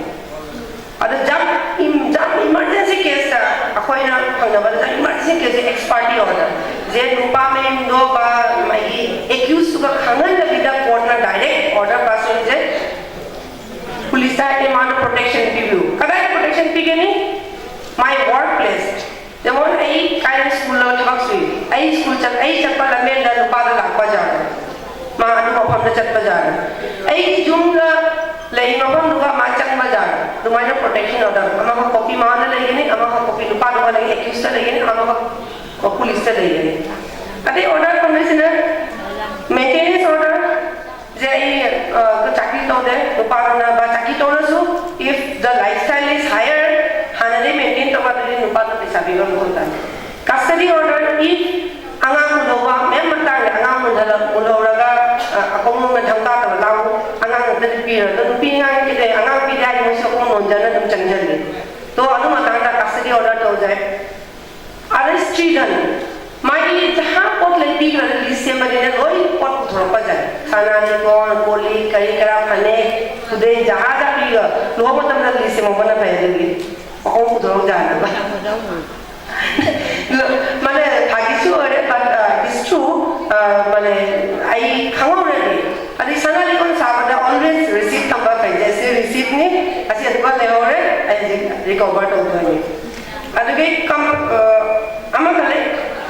ꯑꯗꯣ ꯖꯝ ꯏꯝ- ꯖꯝ ꯏꯃꯥꯔꯖꯦꯟꯁꯤ ꯀꯦꯁꯇ ꯑꯩꯈꯣꯏꯅ ꯐꯪꯅꯕꯗ ꯖꯝ ꯏꯃꯥꯔꯖꯦꯟꯁꯤ ꯀꯦꯁꯁꯦ ꯑꯦꯛꯁ ꯄꯥꯔꯇꯤ ꯑꯣꯔꯗꯔ ꯁꯦ ꯅꯨꯄꯥ ꯃꯌꯨꯝꯗꯣ ꯕꯥ ꯃꯥꯒꯤ ꯑꯦꯀ꯭ꯌꯨꯁꯇꯨꯒ ꯈꯪꯍꯟꯗꯕꯤꯗ ꯀꯣꯔꯠꯅ ꯗꯥꯏꯔꯦꯛ ꯑꯣꯔꯗꯔ ꯄꯥꯁ ꯇꯧꯔꯤꯁꯦ꯫ ꯄꯨꯂꯤꯁꯇ ꯍꯥꯏꯗꯤ ꯃꯥꯅ ꯄ꯭ꯔꯣꯇꯦꯛꯁꯟ ꯄꯤꯕꯤꯌꯨ꯫ ꯀꯗꯥꯏꯗ ꯄ꯭ꯔꯣꯇꯦꯛꯁꯟ ꯄꯤꯒꯅꯤ? ꯃꯥꯏ ꯋꯥꯔꯛ ꯄ꯭ꯂꯦꯁ꯫ ꯖꯦꯃꯣꯟ ꯑꯩ ꯀꯥꯏꯗ ꯁ꯭ꯀꯨꯜꯗ ꯊꯕꯛ ꯁꯨꯏ, ꯑꯩ ꯁ꯭ꯀꯨꯜ ꯆꯠ ꯑꯩ ꯆꯠꯄ ꯂꯝꯕꯦꯟꯗ ꯅꯨꯄꯥꯗꯣ ꯂꯥꯛꯄ ꯖꯥꯠꯅꯤ, ꯃꯥ ꯑꯗꯨ ꯃꯐꯝꯗ ꯆꯠꯄ ꯖꯥꯠꯅꯤ, ꯑꯩꯒꯤ ꯌꯨꯝꯗ ꯂꯩ ꯃꯐꯝꯗꯨꯒ ꯃꯥ ꯆꯪꯕ ꯖꯥꯠꯅꯤ꯫ ꯑꯗꯨꯃꯥꯏꯅ ꯄ꯭ꯔꯣꯇꯦꯛꯁꯟ ꯑꯣꯔꯗꯔ ꯑꯃꯈꯛ ꯀꯣꯄꯤ ꯃꯥꯅ ꯂꯩꯒꯅꯤ, ꯑꯃꯈꯛ ꯀꯣꯄꯤ ꯅꯨꯄꯥꯗꯨꯒ ꯂꯩꯒꯅꯤ, ꯑꯦꯀ꯭ꯌꯨꯁꯇ ꯂꯩꯒꯅꯤ, ꯑꯃꯈꯛ ꯄꯨꯂꯤꯁꯇ ꯂꯩꯒꯅꯤ꯫ ꯑꯗꯩ ꯑꯣꯔꯗꯔ ꯐꯪꯗꯣꯏꯁꯤꯅ ꯃꯦꯟꯇꯦꯅꯦꯟꯁ ꯑꯣꯔꯗꯔ, ꯁꯦ ꯑꯩ ꯆꯥꯀꯤ ꯇꯧꯗꯦ, ꯅꯨꯄꯥꯗꯨꯅ ꯕꯥ ꯆꯥꯀꯤ ꯇꯧꯔꯁꯨ, if the lifestyle is higher, ꯍꯥꯟꯅꯗꯩ ꯃꯦꯟꯇꯦꯟ ꯇꯧꯕ ꯑꯗꯨꯗꯤ ꯅꯨꯄꯥꯗꯣ ꯄꯩꯁꯥ ꯄꯤꯕ ꯃꯊꯧ ꯇꯥꯏ꯫ ꯀꯁꯇꯗꯤ ꯑꯣꯔꯗꯔ, if ꯑꯉꯥꯡ ꯎꯅꯧꯕ ꯃꯌꯥꯝ ꯃꯇꯥꯡꯗ ꯑꯉꯥꯡ ꯎꯅꯔ- ꯎꯅꯧꯔꯒ ꯑꯀꯣꯡꯕ ꯃꯊꯧ ꯇꯥꯗꯕ ꯂꯥꯛꯎ, ꯑꯉꯥꯡ ꯑꯝꯇꯗꯤ ꯄꯤꯔꯣꯏ꯫ ꯑꯗꯣ ꯅꯨꯄꯤ ꯑꯉꯥꯡꯒꯤꯗꯤ ꯑꯉꯥꯡ ꯄꯤꯔꯦ ꯍꯥꯏꯗꯤ ꯃꯣꯏꯁꯨ ꯑꯀꯣꯡꯕ ꯅꯣꯟꯖꯅ ꯑꯗꯨꯝ ꯆꯪꯁꯤꯜꯂꯤ꯫ ꯇꯣ ꯑꯗꯨ ꯃꯇꯥꯡꯗ ꯀꯁꯇꯗꯤ ꯑꯣꯔꯗꯔ ꯇꯧꯖꯩ꯫ ꯑꯗꯩ ꯁ꯭ꯇꯔꯤꯗꯟ, ꯃꯥꯒꯤ ꯖꯍꯥ ꯄꯣꯠ ꯂꯩꯕꯤꯈ꯭ꯔꯒ ꯂꯤꯁ ꯁꯦꯝꯕꯅꯤꯅ ꯂꯣꯏ ꯄꯣꯠ ꯄꯨꯊꯣꯔꯛꯄ ꯖꯥꯠ꯫ ꯁꯅꯥ ꯂꯤꯛꯀꯣꯟ, ꯀꯣꯜ ꯂꯤꯛ, ꯀꯔꯤ ꯀꯔꯥ, ꯐꯅꯦꯛ, ꯈꯨꯗꯩ, ꯖꯍꯥ ꯖꯍꯥ ꯄꯤꯈ꯭ꯔ ꯂꯨꯍꯣꯡ ꯃꯇꯝꯗ ꯂꯤꯁ ꯁꯦꯝꯍꯧꯕꯅ ꯐꯩ ꯑꯗꯨꯒꯤ꯫ ꯃꯑꯣꯡ ꯄꯨꯊꯣꯔꯛ ꯖꯥꯠꯅꯦꯕ꯫ ꯃꯥꯅꯦ, ꯐꯥꯒꯤꯁꯨ ꯑꯣꯏꯔꯦ, but it's true꯫ ꯃꯥꯅꯦ, ꯑꯩ ꯈꯪꯍꯧꯔꯗꯤ ꯑꯗꯩ ꯁꯅꯥ ꯂꯤꯛꯀꯣꯟ ꯁꯥꯕꯗ always receipt ꯊꯝꯕ ꯐꯩ꯫ ꯑꯁꯤ ꯔꯤꯁꯤꯞꯅꯤ, ꯑꯁꯤ ꯑꯗꯨꯒ ꯂꯩꯍꯧꯔꯦ, ꯑꯩ ꯍꯧꯖꯤꯛ ꯔꯤꯀꯣꯚꯔ ꯇꯧꯗꯣꯏꯅꯤ꯫ ꯑꯗꯨꯒꯤ ꯀꯝ ꯑ, ꯑꯃꯈꯛ ꯂꯩ,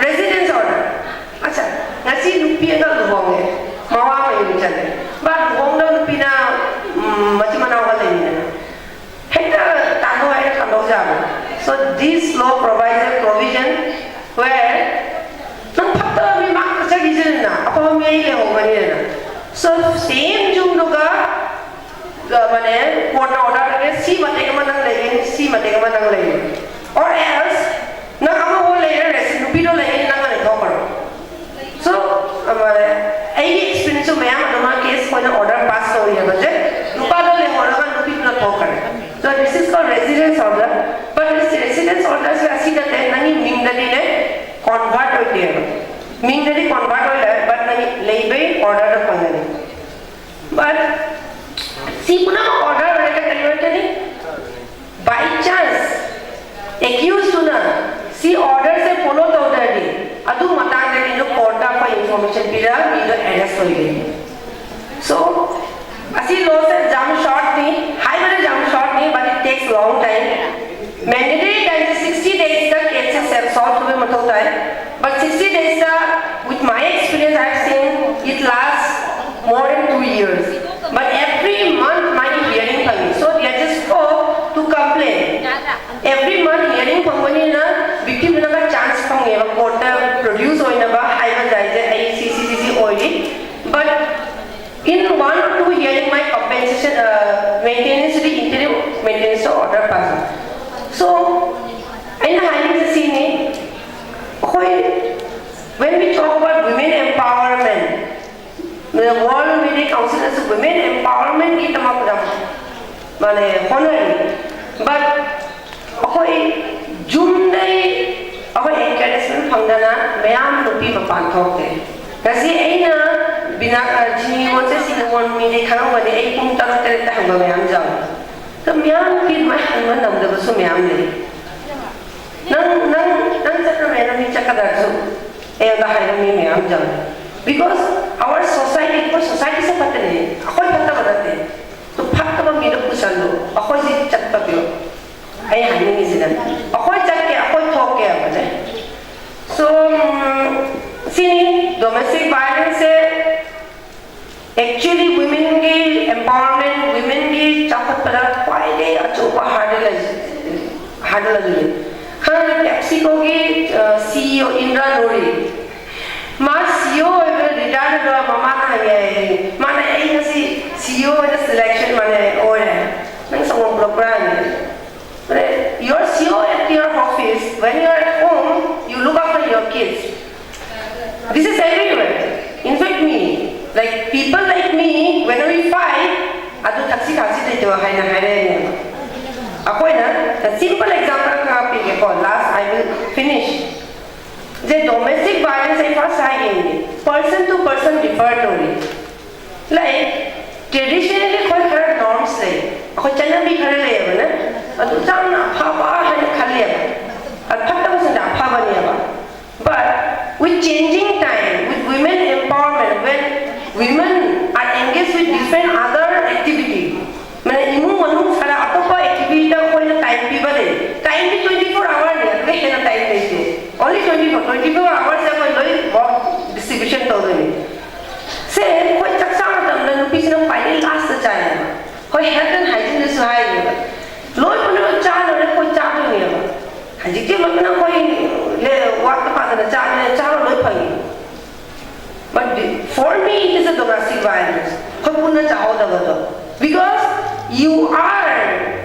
ꯔꯦꯁꯤꯗꯦꯟꯁ ꯑꯣꯔꯗꯔ꯫ ꯑꯠꯆꯥ, ꯉꯁꯤ ꯅꯨꯄꯤ ꯑꯃ ꯂꯨꯍꯣꯡꯉꯦ, ꯃꯋꯥ ꯃꯌꯨꯝ ꯆꯠꯂꯦ, ꯕꯥ ꯂꯨꯍꯣꯡꯗꯕ ꯅꯨꯄꯤꯅ ꯎꯝ, ꯃꯆꯤꯟ ꯃꯅꯥꯎꯒ ꯂꯩꯃꯤꯟꯅꯔꯦ꯫ ꯍꯦꯛꯇ ꯇꯥꯟꯊꯣꯛ ꯍꯥꯏꯔ ꯊꯝꯗꯣꯛ ꯌꯥꯕ꯫ So this law provides a provision where ꯅꯪ ꯐꯠꯇꯕ ꯃꯤ ꯃꯥ ꯆꯠꯈꯤꯁꯤꯅ ꯑꯐꯕ ꯃꯤ ꯑꯩ ꯂꯩꯍꯧꯕꯅꯤꯅ꯫ So same ꯌꯨꯝꯗꯨꯒ ꯃꯥꯅꯦ, ꯀꯣꯔꯠꯅ ꯑꯣꯔꯗꯔ ꯇꯧꯔꯦ, ꯁꯤ ꯃꯇꯦꯛ ꯑꯃ ꯅꯪ ꯂꯩꯒꯅꯤ, ꯁꯤ ꯃꯇꯦꯛ ꯑꯃ ꯅꯪ ꯂꯩꯒꯅꯤ꯫ Or else, ꯅꯪ ꯑꯃ ꯑꯣ ꯂꯩꯔꯦ, ꯔꯦꯁꯤ ꯅꯨꯄꯤꯗꯣ ꯂꯩꯒꯅꯤ, ꯅꯪꯅ ꯂꯩꯊꯣꯛꯈ꯭ꯔꯣ꯫ So, ꯃꯥꯅꯦ, ꯑꯩꯒꯤ ꯑꯦꯛꯁꯄꯤꯔꯤꯌꯦꯟꯁꯁꯨ ꯃꯌꯥꯝ ꯑꯗꯨꯃꯛ ꯀꯦꯁ ꯑꯩꯈꯣꯏꯅ ꯑꯣꯔꯗꯔ ꯄꯥꯁ ꯇꯧꯔꯤꯑꯕꯁꯦ, ꯅꯨꯄꯥꯗꯣ ꯂꯩꯍꯧꯔꯒ ꯅꯨꯄꯤꯗꯨꯅ ꯊꯣꯛꯈ꯭ꯔꯦ꯫ So this is called residence order. But this residence order ꯁꯦ ꯑꯁꯤ ꯅꯠꯇꯦ, ꯅꯪꯒꯤ ꯃꯤꯡꯗꯗꯤꯅꯦ ꯀꯣꯟꯚꯔꯠ ꯑꯣꯏꯗꯦꯕ꯫ ꯃꯤꯡꯗꯗꯤ ꯀꯣꯟꯚꯔꯠ ꯑꯣꯏꯔꯦ, but ꯅꯪꯒꯤ ꯂꯩꯕꯩ ꯑꯣꯔꯗꯔꯗ ꯐꯪꯒꯅꯤ꯫ ꯁꯤ ꯄꯨꯝꯅꯃꯛ order ꯑꯣꯏꯔꯒ ꯀꯔꯤ ꯑꯣꯏꯔꯛꯀꯅꯤ? By chance accused ꯇꯨꯅ ꯁꯤ order ꯁꯦ follow ꯇꯧꯗ꯭ꯔꯗꯤ, ꯑꯗꯨ ꯃꯇꯥꯡꯗ ꯀꯩꯅꯣ court ꯇ ꯑꯩꯈꯣꯏ information ꯄꯤꯔꯒ ꯃꯤꯗꯣ arrest ꯑꯣꯏꯒꯅꯤ꯫ So ꯑꯁꯤ law ꯁꯦ ꯌꯥꯝ short ꯅꯤ, ꯍꯥꯏꯕꯗ ꯌꯥꯝ short ꯅꯤ, but it takes long time꯫ Mandatory time say sixty days the case say solve ꯇꯧꯕ ꯃꯊꯧ ꯇꯥꯏ꯫ But sixty days the, with my experience, I have seen it lasts more than two years. But every month ꯃꯥꯒꯤ hearing ꯐꯪꯉꯤ꯫ So they are just called to complain. Every month hearing ꯐꯪꯕꯅꯤꯅ victim ꯅꯒ chance ꯐꯪꯉꯦꯕ court ꯇ produce ꯑꯣꯏꯅꯕ ꯍꯥꯏꯕ ꯌꯥꯏꯁꯦ ꯑꯩ C C C C ꯑꯣꯏꯔꯤ꯫ But in one or two hearing my compensation, uh, maintenance D interim maintenance order pass꯫ So ꯑꯩꯅ ꯍꯥꯏꯅꯤꯡꯕꯁꯦ ꯁꯤꯅꯤ, ꯑꯩꯈꯣꯏ, when we talk about women empowerment, the World Media Council ꯅꯁꯨ women empowerment ꯒꯤꯗꯃꯛꯇ ꯃꯥꯅꯦ ꯍꯣꯠꯅꯔꯤ꯫ But ꯑꯩꯈꯣꯏ ꯌꯨꯝꯗꯩ ꯑꯩꯈꯣꯏ encouragement ꯐꯪꯗꯅ ꯃꯌꯥꯝ ꯅꯨꯄꯤ ꯃꯄꯥꯟ ꯊꯣꯛꯇꯦ꯫ ꯉꯁꯤ ꯑꯩꯅ ꯕꯤꯅꯥ, ꯑ, ꯖꯤꯅꯤꯉꯣꯟꯁꯦ ꯁꯤꯅꯉꯣꯟ ꯃꯤꯗꯤ ꯈꯪꯉꯝꯒꯅꯤ, ꯑꯩ ꯄꯨꯡ ꯇꯔꯨꯛ ꯇꯔꯦꯠꯇ ꯍꯪꯕ ꯃꯌꯥꯝ ꯌꯥꯎꯏ꯫ ꯑꯗꯣ ꯃꯌꯥꯝ ꯅꯨꯄꯤ ꯑꯗꯨꯃꯥꯏꯅ ꯍꯪꯕ ꯅꯪꯗꯕꯁꯨ ꯃꯌꯥꯝ ꯂꯩ꯫ ꯅꯪ, ꯅꯪ, ꯅꯪ ꯆꯠꯄ ꯃꯌꯥꯝ ꯃꯤ ꯆꯠꯀꯗ꯭ꯔꯁꯨ ꯑꯩꯉꯣꯟꯗ ꯍꯥꯏꯕ ꯃꯤ ꯃꯌꯥꯝ ꯌꯥꯎꯏ꯫ Because our society, ꯑꯩꯈꯣꯏ society ꯁꯦ ꯐꯠꯇꯦ, ꯑꯩꯈꯣꯏ ꯐꯠꯇꯕ ꯅꯠꯇꯦ꯫ ꯑꯗꯨ ꯐꯠꯇꯕ ꯃꯤꯗꯣ ꯄꯨꯁꯜꯂꯨ, ꯑꯩꯈꯣꯏꯁꯤ ꯆꯠꯇꯕꯤꯌꯣ꯫ ꯑꯩ ꯍꯥꯏꯅꯤꯡꯉꯤꯁꯤꯅ ꯑꯩꯈꯣꯏ ꯆꯠꯀꯦ, ꯑꯩꯈꯣꯏ ꯊꯣꯛꯀꯦ ꯍꯥꯏꯕꯅꯦ꯫ So, ꯎꯝ, ꯁꯤꯅꯤ domestic violence ꯁꯦ꯫ Actually women ꯒꯤ empowerment, women ꯒꯤ ꯆꯥꯎꯈꯠꯄꯗ ꯈ꯭ꯋꯥꯏꯗꯒꯤ ꯑꯆꯧꯕ hurdle ꯂꯩ-, hurdle ꯑꯗꯨꯅꯤ꯫ ꯈꯪꯉꯦ, PepsiCo ꯒꯤ, ꯑ, CEO ꯏꯟꯗ꯭ꯔꯥ ꯅꯨꯔꯤ, ꯃꯥ CEO ꯑꯣꯏꯕ retire ꯑꯣꯏꯕ ꯃꯃꯥꯅ ꯍꯥꯏꯌꯦ, ꯃꯥꯅ, "ꯑꯩ ꯉꯁꯤ CEO ꯑꯣꯏꯅ selection ꯃꯥꯅꯦ ꯑꯣꯏꯔꯦ, ꯅꯪ ꯁꯪꯒꯣꯝ ꯄꯨꯔꯛꯄ꯭ꯔꯥ?" ꯍꯥꯏꯌꯦ꯫ But you're CEO at your office, when you are at home, you look after your kids. This is everywhere. In fact, me, like, people like me, when we fight, ꯑꯗꯨ ꯊꯛꯁꯤ ꯈꯥꯁꯤ ꯂꯩꯇꯕ ꯍꯥꯏꯅ ꯍꯥꯏꯔꯛꯑꯅꯦꯕ꯫ ꯑꯩꯈꯣꯏꯅ simple example ꯈꯔ ꯄꯤꯒꯦꯀꯣ, last I will finish. Say domestic violence ꯑꯩ first ꯍꯥꯏꯒꯦ, person to person differ ꯇꯧꯔꯤ꯫ Like, Traditionally ꯑꯩꯈꯣꯏ ꯈꯔ norms ꯂꯩ, ꯑꯩꯈꯣꯏ ꯆꯠꯅꯕꯤ ꯈꯔ ꯂꯩꯌꯦꯕꯅꯦ, ꯑꯗꯨ ꯌꯥꯝꯅ ꯑꯐꯕ ꯍꯥꯏꯅ ꯈꯜꯂꯦꯕ, ꯑꯗꯨ ꯐꯠꯇꯕꯁꯤꯡꯗ ꯑꯐꯕꯅꯦꯕ. But with changing time, with women empowerment, when women are engaged with different other activity, ꯃꯥꯅꯦ, ꯏꯃꯨꯡ ꯃꯅꯨꯡ ꯈꯔ ꯑꯇꯣꯞꯄ activity ꯗ ꯑꯩꯈꯣꯏꯅ time ꯄꯤꯕ ꯂꯩ. Time ꯗꯤ twenty four hour ꯅꯤ, ꯑꯗꯨꯒ ꯍꯦꯟꯅ time ꯂꯩꯇꯦ. Only twenty four, twenty four hours ꯗ ꯑꯩꯈꯣꯏ ꯂꯣꯏ work distribution ꯇꯧꯗꯣꯏꯅꯤ. ꯁꯦ, ꯑꯩꯈꯣꯏ ꯆꯥꯛ ꯆꯥ ꯃꯇꯝꯗ ꯅꯨꯄꯤꯁꯤꯅ ꯈ꯭ꯋꯥꯏꯗꯒꯤ last ꯇ ꯆꯥꯏꯌꯦꯕ. ꯑꯩꯈꯣꯏ health and hygiene ꯗꯁꯨ ꯍꯥꯏꯔꯤꯅꯦꯕ, ꯂꯣꯏ ꯄꯨꯝꯅꯃꯛ ꯆꯥ ꯂꯣꯏꯔꯦ, ꯑꯩꯈꯣꯏ ꯆꯥꯗꯣꯏꯅꯦꯕ. ꯍꯧꯖꯤꯛꯇꯤ ꯃꯇꯝꯗ ꯑꯩꯈꯣꯏ ꯂꯦ-, ꯋꯥꯠꯇ ꯄꯥꯗꯅ ꯆꯥꯕꯅꯤꯅ ꯆꯥꯕ ꯂꯣꯏ ꯐꯪꯉꯤ. But the- for me, it is a domestic violence. ꯑꯩꯈꯣꯏ ꯄꯨꯟꯅ ꯆꯥꯍꯧꯗꯕꯗꯣ. Because you are,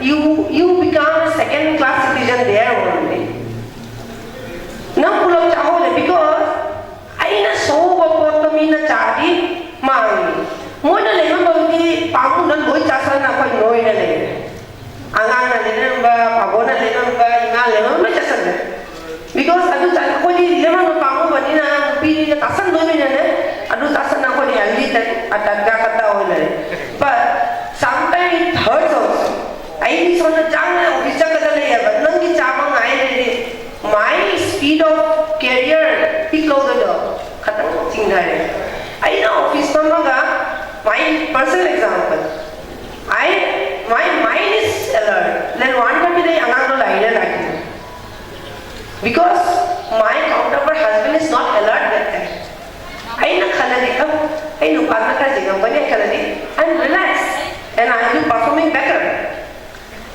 you, you become a second class citizen there only. ꯅꯪ ꯄꯨꯂꯞ ꯆꯥꯍꯧꯗꯦ, because ꯑꯩꯅ ꯁꯧꯕ ꯄꯣꯠꯇꯣ ꯃꯤꯅ ꯆꯥꯔꯗꯤ ꯃꯥꯡꯉꯤ꯫ ꯃꯣꯏꯅ ꯂꯩꯔꯝꯕꯗꯨꯗꯤ ꯄꯥꯝꯃꯨꯅ ꯂꯣꯏ ꯆꯥꯁꯟꯅ ꯑꯩꯈꯣꯏ ꯅꯣꯏꯅ ꯂꯩꯔꯦ꯫ ꯑꯉꯥꯡꯅ ꯂꯩꯔꯝꯕ, ꯄꯥꯕꯣꯅ ꯂꯩꯔꯝꯕ, ꯏꯃꯥ ꯂꯩꯔꯝꯕ ꯂꯣꯏ ꯆꯠꯁꯟꯈ꯭ꯔꯦ꯫ Because ꯑꯗꯨ ꯆꯠ-, ꯑꯩꯈꯣꯏꯗꯤ ꯂꯦꯝꯍꯟꯕ ꯄꯥꯝꯃꯨꯕꯅꯤꯅ ꯅꯨꯄꯤꯅ ꯇꯥꯁꯟꯗꯣꯏꯅꯤꯅꯅꯦ, ꯑꯗꯨ ꯇꯥꯁꯟꯅ ꯑꯩꯈꯣꯏꯗꯤ healthy ꯇ-, ꯑ, ꯇꯠꯀꯥ ꯈꯛꯇ ꯑꯣꯏꯅꯔꯦ꯫ But sometimes it hurts also. ꯑꯩꯗꯤ ꯁꯣꯝꯗ ꯆꯥꯡꯅ office ꯆꯠꯀꯗ ꯂꯩꯌꯦꯕ, ꯅꯪꯒꯤ ꯆꯥꯕ ꯉꯥꯏ ꯂꯩꯔꯗꯤ my speed of career ꯄꯤꯛ ꯂꯧꯗꯣꯏꯗꯣ ꯈꯇꯪ ꯆꯤꯡꯊꯔꯦ꯫ ꯑꯩꯅ office ꯐꯝꯃꯒ, my personal example, I, my mind is alert. Then one thirty ꯗ ꯑꯉꯥꯡꯗꯣ ꯂꯥꯏꯔꯤꯛ ꯂꯥꯛꯏꯅꯦ꯫ Because my counterpart husband is not alert with that. ꯑꯩꯅ ꯈꯜꯂꯗꯤ, "ꯑ, ꯑꯩ ꯅꯨꯄꯥꯅ ꯈꯔ ꯌꯦꯡꯉꯝꯒꯅꯤ" ꯈꯜꯂꯗꯤ, I'm relaxed and I will performing better.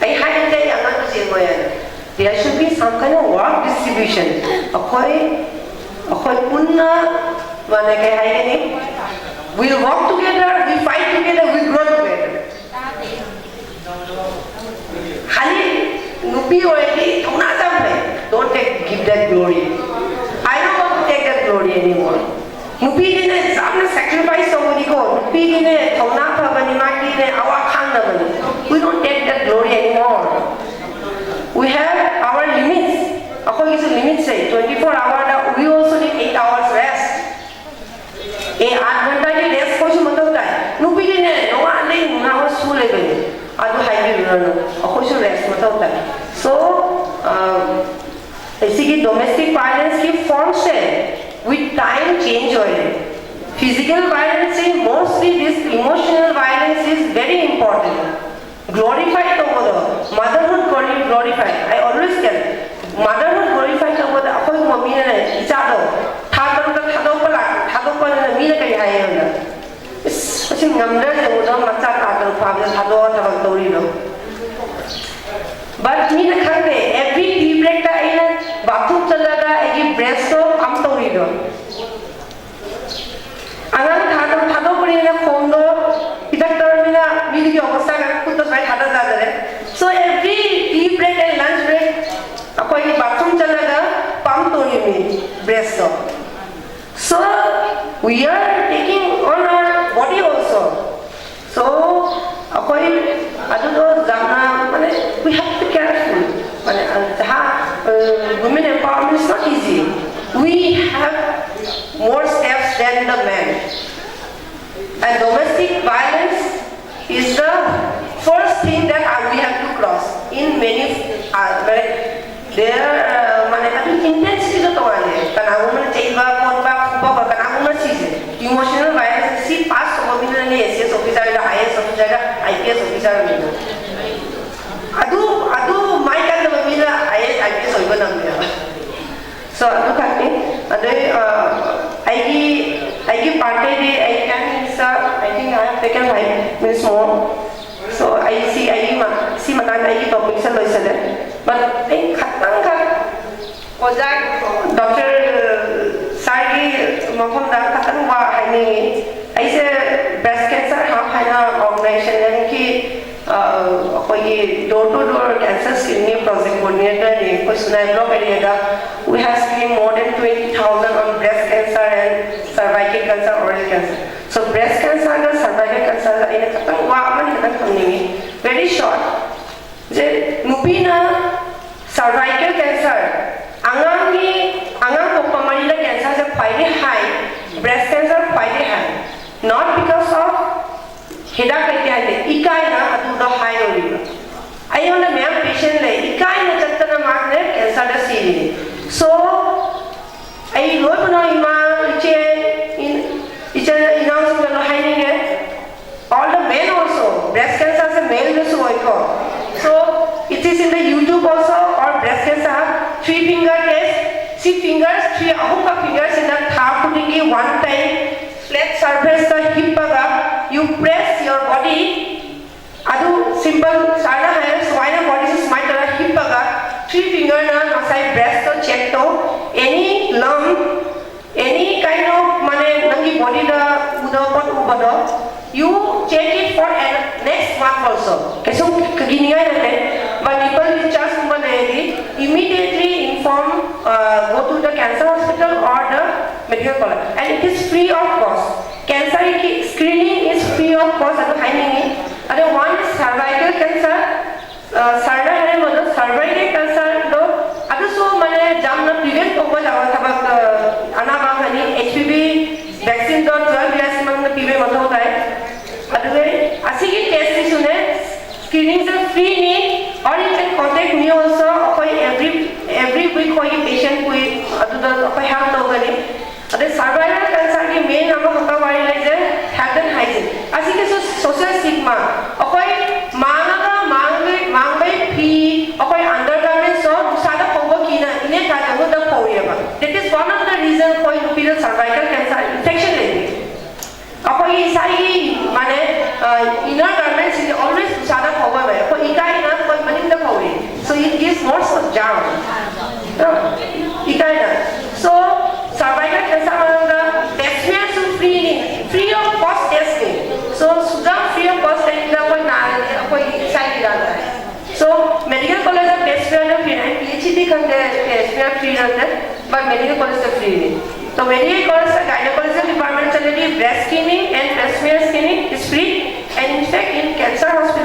ꯑꯩ ꯍꯥꯏꯔꯤꯁꯦ ꯑꯩ ꯑꯉꯥꯡꯗꯣ ꯌꯦꯡꯉꯣꯏ ꯍꯥꯏꯅ꯫ There should be some kind of work distribution. ꯑꯩꯈꯣꯏ, ꯑꯩꯈꯣꯏ ꯄꯨꯟꯅ, ꯃꯥꯅ ꯀꯩ ꯍꯥꯏꯒꯅꯤ? We'll work together, we fight together, we grow together. ꯈꯥꯂꯤ ꯅꯨꯄꯤ ꯑꯣꯏꯔꯗꯤ ꯊꯧꯅꯥ ꯆꯥꯝ ꯐꯩ꯫ Don't take, give that glory. I don't want to take that glory anymore. ꯅꯨꯄꯤꯗꯤꯅꯦ ꯌꯥꯝꯅ sacrifice ꯇꯧꯕꯅꯤꯀꯣ꯫ ꯅꯨꯄꯤꯗꯤꯅꯦ ꯊꯧꯅꯥ ꯐꯕꯅꯤ, ꯃꯥꯒꯤꯅꯦ ꯑꯋꯥ ꯈꯥꯡꯅꯕꯅꯤ꯫ We don't take that glory anymore. We have our limits. ꯑꯩꯈꯣꯏꯒꯤꯁꯨ limits ꯂꯩ꯫ Twenty four hour the we also need eight hours rest. A, ꯑꯥꯠ ꯘꯟꯇꯥꯒꯤ rest ꯑꯩꯈꯣꯏꯁꯨ ꯃꯊꯧ ꯇꯥꯏ꯫ ꯅꯨꯄꯤꯗꯤꯅꯦ ꯅꯣꯡꯉꯥ ꯂꯩꯕꯅꯤ꯫ ꯑꯗꯨ ꯍꯥꯏꯕꯤꯔꯨꯔꯅꯨ, ꯑꯩꯈꯣꯏꯁꯨ ꯔꯦꯁ ꯃꯊꯧ ꯇꯥꯏ꯫ ꯁꯣ ꯁꯤꯒꯤ ꯗꯣꯃꯦꯁꯇꯤꯛ ꯚꯥꯏꯂꯦꯟꯁꯀꯤ ꯐꯣꯔꯝꯁꯦ with time change ꯑꯣꯏꯔꯦ꯫ Physical violence is mostly this, emotional violence is very important. Glorify ꯇꯧꯕꯗꯣ, motherhood glorify, I always tell, motherhood glorify ꯇꯧꯕꯗ ꯑꯩꯈꯣꯏꯒꯨꯝꯕ ꯃꯤꯅꯅꯦ ꯏꯆꯥꯗꯣ ꯊꯥ ꯇꯔꯨꯛꯇ ꯊꯥꯗꯣꯛꯄ ꯂꯥꯛ ꯊꯥꯗꯣꯛꯄꯅꯤꯅ ꯃꯤꯅ ꯀꯔꯤ ꯍꯥꯏꯌꯦꯕꯗ, ꯏꯁ ꯃꯁꯤ ꯉꯝꯗ꯭ꯔ ꯌꯦꯡꯉꯨꯗ ꯃꯆꯥ ꯊꯥ ꯇꯔꯨꯛ ꯐꯥꯕꯗ ꯊꯥꯗꯣꯛꯑ ꯊꯕꯛ ꯇꯧꯔꯤꯗꯣ꯫ But ꯃꯤꯅ ꯈꯪꯗꯦ, every tea breakꯇ ꯑꯩꯅ ꯕꯥꯊꯔꯨꯝ ꯆꯠꯂꯒ ꯑꯩꯒꯤ ꯕ꯭ꯔꯦꯁꯇꯣ ꯄꯝ ꯇꯧꯔꯤꯗꯣ꯫ ꯑꯉꯥꯡ ꯊꯥꯗꯣꯛ ꯊꯥꯗꯣꯛꯄꯅꯤꯅ ꯈꯣꯡꯗꯣ ꯄꯤꯊꯛꯇꯧꯔꯕꯅꯤꯅ ꯃꯤꯗꯨꯒꯤ ꯑꯣꯕꯁꯇꯥꯒ ꯈꯨꯠꯇ ꯁꯨꯃꯥꯏꯅ ꯊꯥꯗ ꯌꯥꯗꯔꯦ꯫ So every tea break and lunch break ꯑꯩꯈꯣꯏꯒꯤ ꯕꯥꯊꯔꯨꯝ ꯆꯠꯂꯒ ꯄꯝ ꯇꯧꯔꯤꯅꯤ ꯕ꯭ꯔꯦꯁꯇꯣ꯫ So we are taking on our body also. So ꯑꯩꯈꯣꯏ ꯑꯗꯨꯗꯣ ꯌꯥꯝꯅ ꯃꯥꯅꯦ, we have to careful. ꯃꯥꯅꯦ, Jah women empowerment is not easy. We have more steps than the men. And domestic violence is the first thing that uh, we have to cross in many uh, there uh, ꯃꯥꯅꯦ ꯑꯗꯨ ꯏꯟꯇꯦꯟꯁꯤꯇꯤꯗꯣ ꯇꯣꯉꯥꯜꯂꯦ꯫ ꯀꯅꯥꯒꯨꯝꯕꯅ ꯆꯩꯕ ꯈꯣꯠꯄ ꯐꯨꯕ ꯀꯅꯥꯒꯨꯝꯕꯅ ꯁꯤꯁꯦ emotional violence ꯁꯤ pass ꯇꯧꯕ ꯃꯤꯗꯨꯅꯅꯦ I A S ꯑꯣꯐꯤꯁꯥꯔꯗ I A S ꯑꯣꯐꯤꯁꯥꯔꯗ I P S officer ꯃꯤꯗꯣ ꯑꯗꯨ ꯑꯗꯨ ꯃꯥꯏ ꯀꯟꯗꯕ ꯃꯤꯅ I A S I P S ꯑꯣꯏꯕ ꯉꯝꯃꯦꯕ꯫ So ꯑꯗꯨ ꯈꯛꯅꯤ꯫ ꯑꯗꯩ ꯑꯩꯒꯤ ꯑꯩꯒꯤ ꯄꯥꯔꯠꯇꯩꯗꯤ ꯑꯩ ꯀꯌꯥꯝ ꯏꯪꯂꯤꯁꯇ ꯑꯩ ꯊꯤꯡ ꯑꯥꯏ help taken five minutes more. ꯁꯣ ꯑꯩ ꯁꯤ ꯑꯩꯒꯤ ꯁꯤ ꯃꯇꯥꯡꯗ ꯑꯩꯒꯤ ꯇꯣꯄꯤꯛꯁꯦ ꯂꯣꯏꯁꯤꯜꯂꯦ꯫ ꯕꯠ ꯑꯩ ꯈꯛꯇꯪꯈꯛ ꯑꯣꯖꯥ ꯗꯣꯛꯇꯔ ꯁꯥꯔꯒꯤ ꯃꯐꯝꯗ ꯈꯛꯇꯪ ꯋꯥ ꯍꯥꯏꯅꯤꯡꯉꯤ꯫ ꯑꯩꯁꯦ ꯕ꯭ꯔꯦꯁ ꯀꯦꯟꯁꯔ ꯍꯥꯞ ꯍꯥꯏꯅ ꯑꯣꯔꯒꯅꯥꯏꯖꯦꯁꯟꯒꯤ ꯑꯩꯈꯣꯏꯒꯤ ꯗꯣꯔ ꯇꯨ ꯗꯣꯔ ꯀꯦꯟꯁꯔ ꯁ꯭ꯀ꯭ꯔꯤꯅꯤꯡꯒꯤ ꯄ꯭ꯔꯣꯖꯦꯛ ꯀꯣꯑꯣꯔꯗꯤꯅꯦꯇꯔꯅꯤ ꯑꯩꯈꯣꯏ ꯁꯤꯅꯥꯏ ꯕ꯭ꯂꯣꯛ ꯑꯦꯔꯤꯌꯥꯗ꯫ We have screened more than twenty thousand on breast cancer and cervical cancer, oral cancer. So breast cancerꯒ cervical cancerꯒ ꯑꯩꯅ ꯈꯤꯇꯪ ꯋꯥ ꯑꯃꯅꯤ ꯈꯤꯇꯪ ꯊꯝꯅꯤꯡꯉꯤ, very short. ꯁꯦ ꯅꯨꯄꯤꯅ cervical cancer ꯑꯉꯥꯡꯒꯤ ꯑꯉꯥꯡ ꯄꯣꯛꯄ ꯃꯔꯤꯗ ꯀꯦꯟꯁꯔꯁꯦ ꯈ꯭ꯋꯥꯏꯗꯒꯤ ꯍꯥꯏ, ꯕ꯭ꯔꯦꯁ ꯀꯦꯟꯁꯔ ꯈ꯭ꯋꯥꯏꯗꯒꯤ ꯍꯥꯏ꯫ Not because of ꯍꯤꯗꯥꯛ ꯂꯩꯇꯦ ꯍꯥꯏꯗꯦ, ꯏꯀꯥꯏꯅ ꯑꯗꯨꯗ ꯍꯥꯏꯔꯣꯏꯕ꯫ ꯑꯩꯉꯣꯟꯗ ꯃꯌꯥꯝ ꯄꯦꯁꯦꯟ ꯂꯩ, ꯏꯀꯥꯏꯅ ꯆꯠꯇꯅ ꯃꯥꯁꯦ ꯀꯦꯟꯁꯔꯗ ꯁꯤꯔꯤꯅꯤ꯫ ꯁꯣ ꯑꯩ ꯂꯣꯏꯅꯃꯛ ꯏꯃꯥ, ꯏꯆꯦ, ꯏꯆꯦ ꯏꯅꯥꯎꯁꯤꯡꯗ ꯂꯣꯏ ꯍꯥꯏꯅꯤꯡꯉꯦ꯫ All the men also, breast cancer ꯁꯦ ꯃꯦꯜꯗꯁꯨ ꯑꯣꯏꯀꯣ꯫ So it is in the YouTube also, or breast cancer three finger test. ꯁꯤ ꯐꯤꯡꯒꯔꯁ ꯊ꯭ꯔꯤ, ꯑꯍꯨꯝꯈꯛ ꯐꯤꯡꯒꯔꯁꯤꯅ ꯊꯥ ꯈꯨꯗꯤꯡꯒꯤ ꯋꯥꯟ ꯇꯥꯏꯝ ꯐ꯭ꯂꯦꯠ ꯁꯔꯐꯦꯁꯇ ꯍꯤꯞꯄꯒ you press your body. ꯑꯗꯨ ꯁꯤꯝꯄꯜ ꯁꯥꯔꯅ ꯍꯥꯏꯔ ꯁꯨꯃꯥꯏꯅ ꯕꯣꯗꯤꯁꯤ ꯁꯨꯃꯥꯏꯅ ꯇꯧꯔꯒ ꯍꯤꯞꯄꯒ ꯊ꯭ꯔꯤ ꯐꯤꯡꯒꯔꯅ ꯉꯁꯥꯏ ꯕ꯭ꯔꯦꯁꯇꯣ ꯆꯦꯛ ꯇꯧ꯫ Any lump, any kind of ꯃꯥꯅꯦ ꯅꯪꯒꯤ ꯕꯣꯗꯤꯗ ꯎꯗꯕ ꯄꯣꯠ ꯎꯕꯗꯣ, you check it for an next month also. ꯀꯩꯁꯨ ꯀꯤꯅꯤꯡꯉꯥꯏ ꯅꯠꯇꯦ꯫ But nipple discharge ꯀꯨꯝꯕ ꯂꯩꯔꯗꯤ immediately inform, uh, go to the cancer hospital or the medical college, and it is free of cost. Cancer screening is free of cost ꯑꯗꯨ ꯍꯥꯏꯅꯤꯡꯉꯤ꯫ ꯑꯗꯣ one is cervical cancer, ꯁꯥꯔꯅ ꯍꯥꯏꯔꯝꯕꯗꯣ ꯁꯔꯚꯥꯏꯀꯦꯜ ꯀꯦꯟꯁꯔꯗꯣ ꯑꯗꯨꯁꯨ ꯃꯥꯅꯦ ꯌꯥꯝꯅ prevent ꯇꯧꯕ ꯌꯥꯕ ꯊꯕꯛ, ꯑꯅꯥꯕ ꯍꯥꯏꯗꯤ H P V vaccine ꯗꯣ twelve years ꯃꯅꯨꯡꯗ ꯄꯤꯕ ꯃꯊꯧ ꯇꯥꯏ꯫ ꯑꯗꯨꯒ ꯑꯁꯤꯒꯤ ꯇꯦꯁꯁꯤꯁꯨꯅꯦ, ꯁ꯭ꯀ꯭ꯔꯤꯅꯤꯡꯁꯦ ꯐ꯭ꯔꯤꯅꯤ꯫ Or you can contact me also. ꯑꯩꯈꯣꯏ every every week ꯑꯩꯈꯣꯏꯒꯤ ꯄꯦꯁꯦꯟ ꯄꯨꯏ, ꯑꯗꯨꯗ ꯑꯩꯈꯣꯏ ꯍꯦꯜꯞ ꯇꯧꯒꯅꯤ꯫ ꯑꯗꯩ ꯁꯔꯚꯥꯏꯀꯦꯜ ꯀꯦꯟꯁꯔꯒꯤ ꯃꯦꯟ ꯑꯃꯈꯛꯇ ꯋꯥꯔꯤ ꯂꯩꯖꯩ, health and hygiene꯫ ꯑꯁꯤꯒꯤꯁꯨ social stigma꯫ ꯑꯩꯈꯣꯏ ꯃꯥꯡꯉꯒ ꯃꯥꯡꯕꯩ ꯃꯥꯡꯕꯩ ꯐꯤ, ꯑꯩꯈꯣꯏ ꯑꯟꯗꯔ ꯒꯥꯔꯃꯦꯟꯁꯇꯣ ꯅꯨꯡꯁꯥꯗ ꯐꯧꯕ ꯀꯤꯅ ꯏꯅꯦ ꯀꯥꯖꯃꯨꯗ ꯐꯧꯔꯤꯑꯕ꯫ That is one of the reason ꯑꯩꯈꯣꯏ ꯅꯨꯄꯤꯗ ꯁꯔꯚꯥꯏꯀꯦꯜ ꯀꯦꯟꯁꯔ ꯏꯟꯐꯦꯛꯁꯟ ꯂꯩꯔꯤ꯫ ꯑꯩꯈꯣꯏꯒꯤ ꯏꯁꯥꯒꯤ ꯃꯥꯅꯦ, ꯏꯟꯅꯔ ꯒꯥꯔꯃꯦꯟꯁꯤꯡꯁꯦ ꯑꯣꯜꯋꯦꯁ ꯅꯨꯡꯁꯥꯗ ꯐꯧꯕ ꯑꯣꯏꯕ, ꯑꯩꯈꯣꯏ ꯏꯀꯥꯏꯅ ꯑꯩꯈꯣꯏ ꯃꯅꯤꯡꯗ ꯐꯧꯔꯤ꯫ So it gives lots of germ. ꯏꯀꯥꯏꯅ꯫ So ꯁꯔꯚꯥꯏꯀꯦꯜ ꯀꯦꯟꯁꯔ ꯃꯔꯝꯗ pap ꯁ꯭ꯃꯤꯌꯔꯁꯨ ꯐ꯭ꯔꯤꯅꯤ, free of cost test ꯅꯤ꯫ So ꯁꯨꯖꯥꯝ free of cost ꯇꯩꯅ ꯑꯩꯈꯣꯏ ꯅꯥꯔꯗꯤ ꯑꯩꯈꯣꯏꯒꯤ ꯏꯁꯥꯒꯤ ꯏꯔꯥꯟ ꯇꯥꯏ꯫ So medical college ꯗ ꯄꯦꯞ ꯁ꯭ꯃꯤꯌꯔꯗ ꯐ꯭ꯔꯤ ꯅꯠꯇꯦ, ꯄꯤ ꯑꯩꯆ ꯗꯤ ꯈꯪꯗꯦ, ꯄꯦꯞ ꯁ꯭ꯃꯤꯌꯔ ꯐ꯭ꯔꯤ ꯅꯠꯇꯦ, but medical college ꯗ ꯐ꯭ꯔꯤꯅꯤ꯫ So medical college ꯗ ꯒꯥꯏꯅꯣꯀꯣꯂꯣꯖꯤ ꯗꯤꯄꯥꯔꯠꯃꯦꯟ ꯆꯠꯂꯗꯤ breast screening and pap smear screening is free, and in fact in cancer hospital